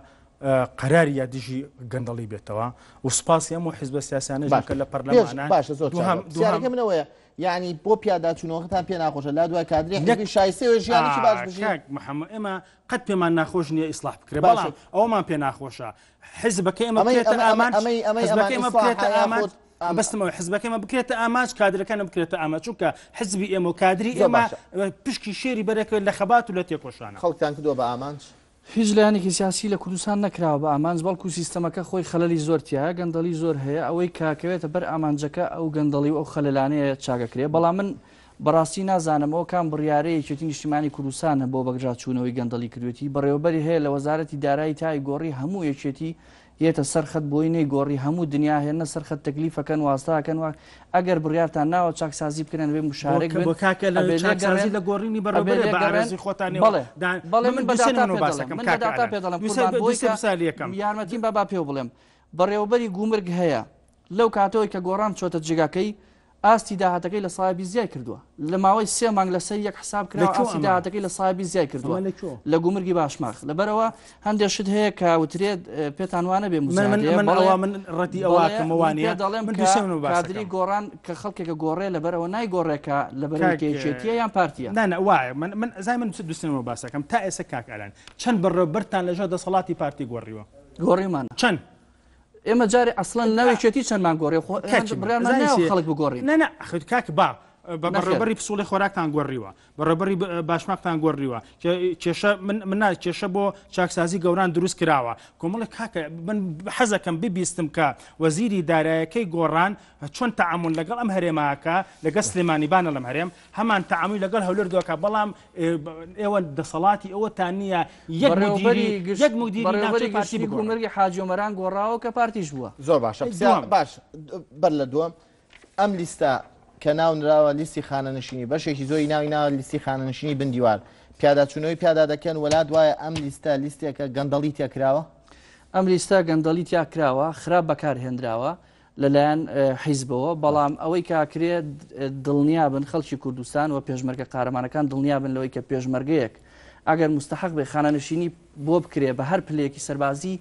قەراری یا دژی گەندەڵی بێتەوە و سوپاسی هەموو حیزبە سیاسیانەش باشە کە لە پێش پەرلەمانان باشە زۆر چاکە دووهەم دووهەم پرسیارەکەی من ئەوەیە یعنی بۆ پیاداچوونەوەکەتان پێ ناخۆشە لا دوای کادری نەک حیزبی شایستەیە ژیانێکی باش ئا بژین کاک محەممەد ئێمە قەت پێمان ناخۆش نییە ئیسلاح بکرێ باشە بەڵام ئەوەمان پێ ناخۆشە حیزبەکە ئێمە ئەمەی بکرێتە ئەمە ئەمە ئامانج ئەمەی ئەمەی ئەمان حیزبەکە ئێمە ئیسلاحە بکرێتە ئامانج یاخود ئەم بەستم ئەوەی حزبەکە ئێمە بکرێتە ئامانج کادرەکانە بکرێتە ئامانج چونکە حزبی ئێمە و کادری زۆر ئێمە باشە پشکی شێری بەرەکەوێت لە خەبات و لە تێکۆشانە. خەڵکتان کردووە بە ئامانج؟ هیچ لایەنێکی سیاسی لە کوردستان نەکراوە بە ئامانج، بەڵکو سیستەمەکە خۆی خەلەلی زۆر تیایە، گەندەڵی زۆر هەیە، ئەوەی کە کەوێتە بەر ئامانجەکە ئەو گەندەڵی و ئەو خەلەلانەیە چاکەکرێ، بەڵام من بەڕاستی نازانم ئەوە کام بڕیارەی یەکێتی نیشتیمانی کوردستانە بۆ بەگژاچوونەوەی گەندەڵی کردوێتی، بەڕێوەبەری هەیە لە وەزارەتی دارایی تای گۆڕی هەموو یەکێتی یێتە سەر خەت بۆی نەی گۆڕی هەموو دنیا هێننە سەر خەت تەکلیفەکەن واستە ئەکەن وا ئەگەر بڕیارتان ناوە چاکسازی بکەن ئەبێ بۆ مشارک کە بن بۆ کاکە لە ئەبێ لێ چاکسازی گەڕێن لە گۆڕینی ئەبێ بەڕێوبەرێ لێ بە گەڕێن ئارەزوی خۆتانەوە بەڵێ دان بەڵێ من من من بە دوسێ داتا نمونە پێ دەڵێم باسەکەم من بە کاکە داتا ئالان پێ دەڵێم دوسێ قوربان بۆی دوسێ کە پرسیاری یەکەم یارمەتیم با با پێو بڵێم بەڕێوەبەری گومرگ هەیە لەو کاتەوەی کە گۆڕان چۆتە جێگاکەی ئاستی داهاتەکەی 20% زیای کردووە. لە ماوەی سێ مانگ لەسەر یەک حساب لە کراوە کوێ ئاستی ئەمە؟ داهاتەکەی 20% زیای ئەمە کردووە لە کوێ؟ لە گومرگی باشماخ. لەبەرئەوە هەندێ شت هەیە کە وترێت پێتان وا نەبێ من من موزایەدەیە. من بەڵێ ئەوە من ڕەتی بەڵێ ئەوە من پێ وانە دەڵێم من کە دوسێ منەوە کادری باسەکەم. گۆڕان کە خەڵکێکە گۆڕێ لەبەرئەوە نایگۆڕێ کە لەبەرئەوەی کاک کە یەکێتییە یان پارتییە. نا نا وایە من من ئەزانی من دوسێ منەوە باسەکەم تا ئێستا کاک ئالان چەند بەڕێوەبەرتان لەژێر دەسەڵاتی پارتی گۆڕیوە؟ گۆڕیومانە. چەند؟ ئێمە جارێ ئەسڵەن ناو یەکێتی چەندمان گۆڕی خۆ کاکی من بڕیارمان ئەزانی ناوە چیە؟ خەڵک بگۆڕین. نا نا ئەخر کاک با بە نەخێر. بەڕێوەبەری پسوڵی خۆراکتان گۆڕیوە بەڕێوەبەری باشماقتان گۆڕیوە کێشە من من نا کێشە بۆ چاکسازی گەوران دروست کراوە کۆمەڵێک کاکە من حەزەکەم ببیستم کە وەزیری دارایەکەی گۆڕان چۆن تەعامول لەگەڵ ئەم هەرێماکە لەگەڵ سلێمانی با نەڵێم هەرێم هەمان تەعامولی لەگەڵ هەولێر دۆکا بەڵام ئێوە دەسەڵاتی ئەوەتان نییە یەک بەڕێوەبەری مدیری گشت یەک مدیری بەڕێوەبەری ناوچەی پارتی گشتی بگۆڕن. گومرگی حاجی ئۆمەران گۆڕاوە کە پارتیش بووە. زۆر باشە پرسیار دووەم. باش بەر لە دووەم ئەم لیستە کە ناونراوە لیستی خانەنشینی بەشێکی زۆری ناوی ناوە لیستی خانەنشینی بن دیوار پیاداچوونەوەی پیادا دەکەن وەلا دوایە ئەم لیستە لیستێکە گەندەڵی تێکراوە؟ ئەم لیستە گەندەڵی تیا کراوە خراپ بەکار هێنراوە لەلایەن حیزبەوە، بەڵام ئەوەی کە ئەکرێ دڵنیابن خەڵکی کوردستان و پێشمەرگە قارەمانەکان دڵنیابن لەوەی کە پێشمەرگەیەک ئەگەر مستحق بێ خانەنشینی بۆ بکرێ بە هەر پلەیەکی سەربازی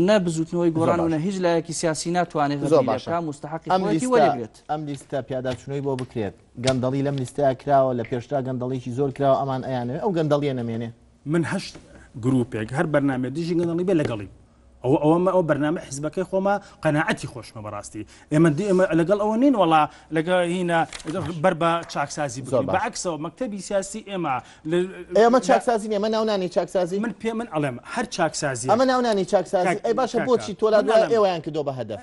نە بزوتنەوەی گۆڕان و نە هیچ لایەکی سیاسی ناتوانێت زۆر غەدری لێ باشە بکا مستحقی ئەم خۆیەتی لیستە وەریگرێت. ئەم لیستە پیاداچوونەوەی بۆ بکرێت گەندەڵی لەم لیستەیا کراوە لە پێشترا گەندەڵیی زۆر کراوە ئەمان ئەیانەوێ ئەو گەندەڵیە نەمێنێ. من هەشت گروپێک هەر بەرنامەیە دژی گەندەڵی بێ لەگەڵیم. ئەوە ئەوە ئەوە بەرنامە حزبەکەی خۆمە قەناعەتی خۆشمە بەڕاستی ئێمە ئێمە لەگەڵ ئەوە نین وەڵا لەگە هینە بەر بە چاکسازی بکەین بەعکسەوە مەکتەبی سیاسی ئێمە ئێمە چاکسازی ئێمە ناونانی چاکسازی من پێ من ئەڵێم هەر چاکسازی ئەمە ناونانی چاکسازی ئەی باشە بۆچی تۆلا دوای ئێوەیان کردۆ بە هەدەف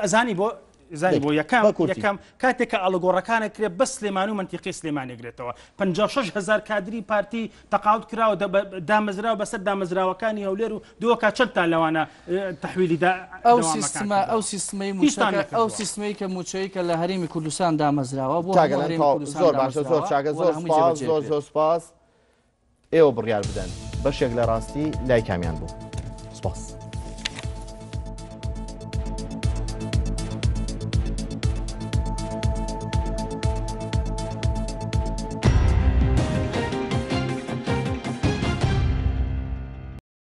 ئەزانی بۆ زانی بۆ یەکەم یەکەم کاتێک کە ئاڵوگۆڕەکانە کرێ بەس سلێمانی و مەنتیقی سلێمانی گرێتەوە 56 هزار کادری پارتی تەقاعود کراوە دامەزراوە بەسەر دامەزراوەکانی هەولێر و دهۆکا چەندتان لەوانە تەحویلی دا ئەو دەوامەکان سیستمە کردووە؟ ئەو سیستمەی هیچتان مووچەکە ئەو نەکردووە. سیستمەی کە مووچەی کە لە هەرێمی کوردستان دامەزراوە بۆ هەموو تاگەلەن هەرێمی تەواو کوردستان زۆر باشە زۆر دامەزراوە چاکە و لە زۆر هەمووی سپاس جێبەجێ زۆر کرێت. زۆر سپاس ئێوە بڕیار بدەن بەشێک لە ڕاستی لای کامیان بوو سپاس.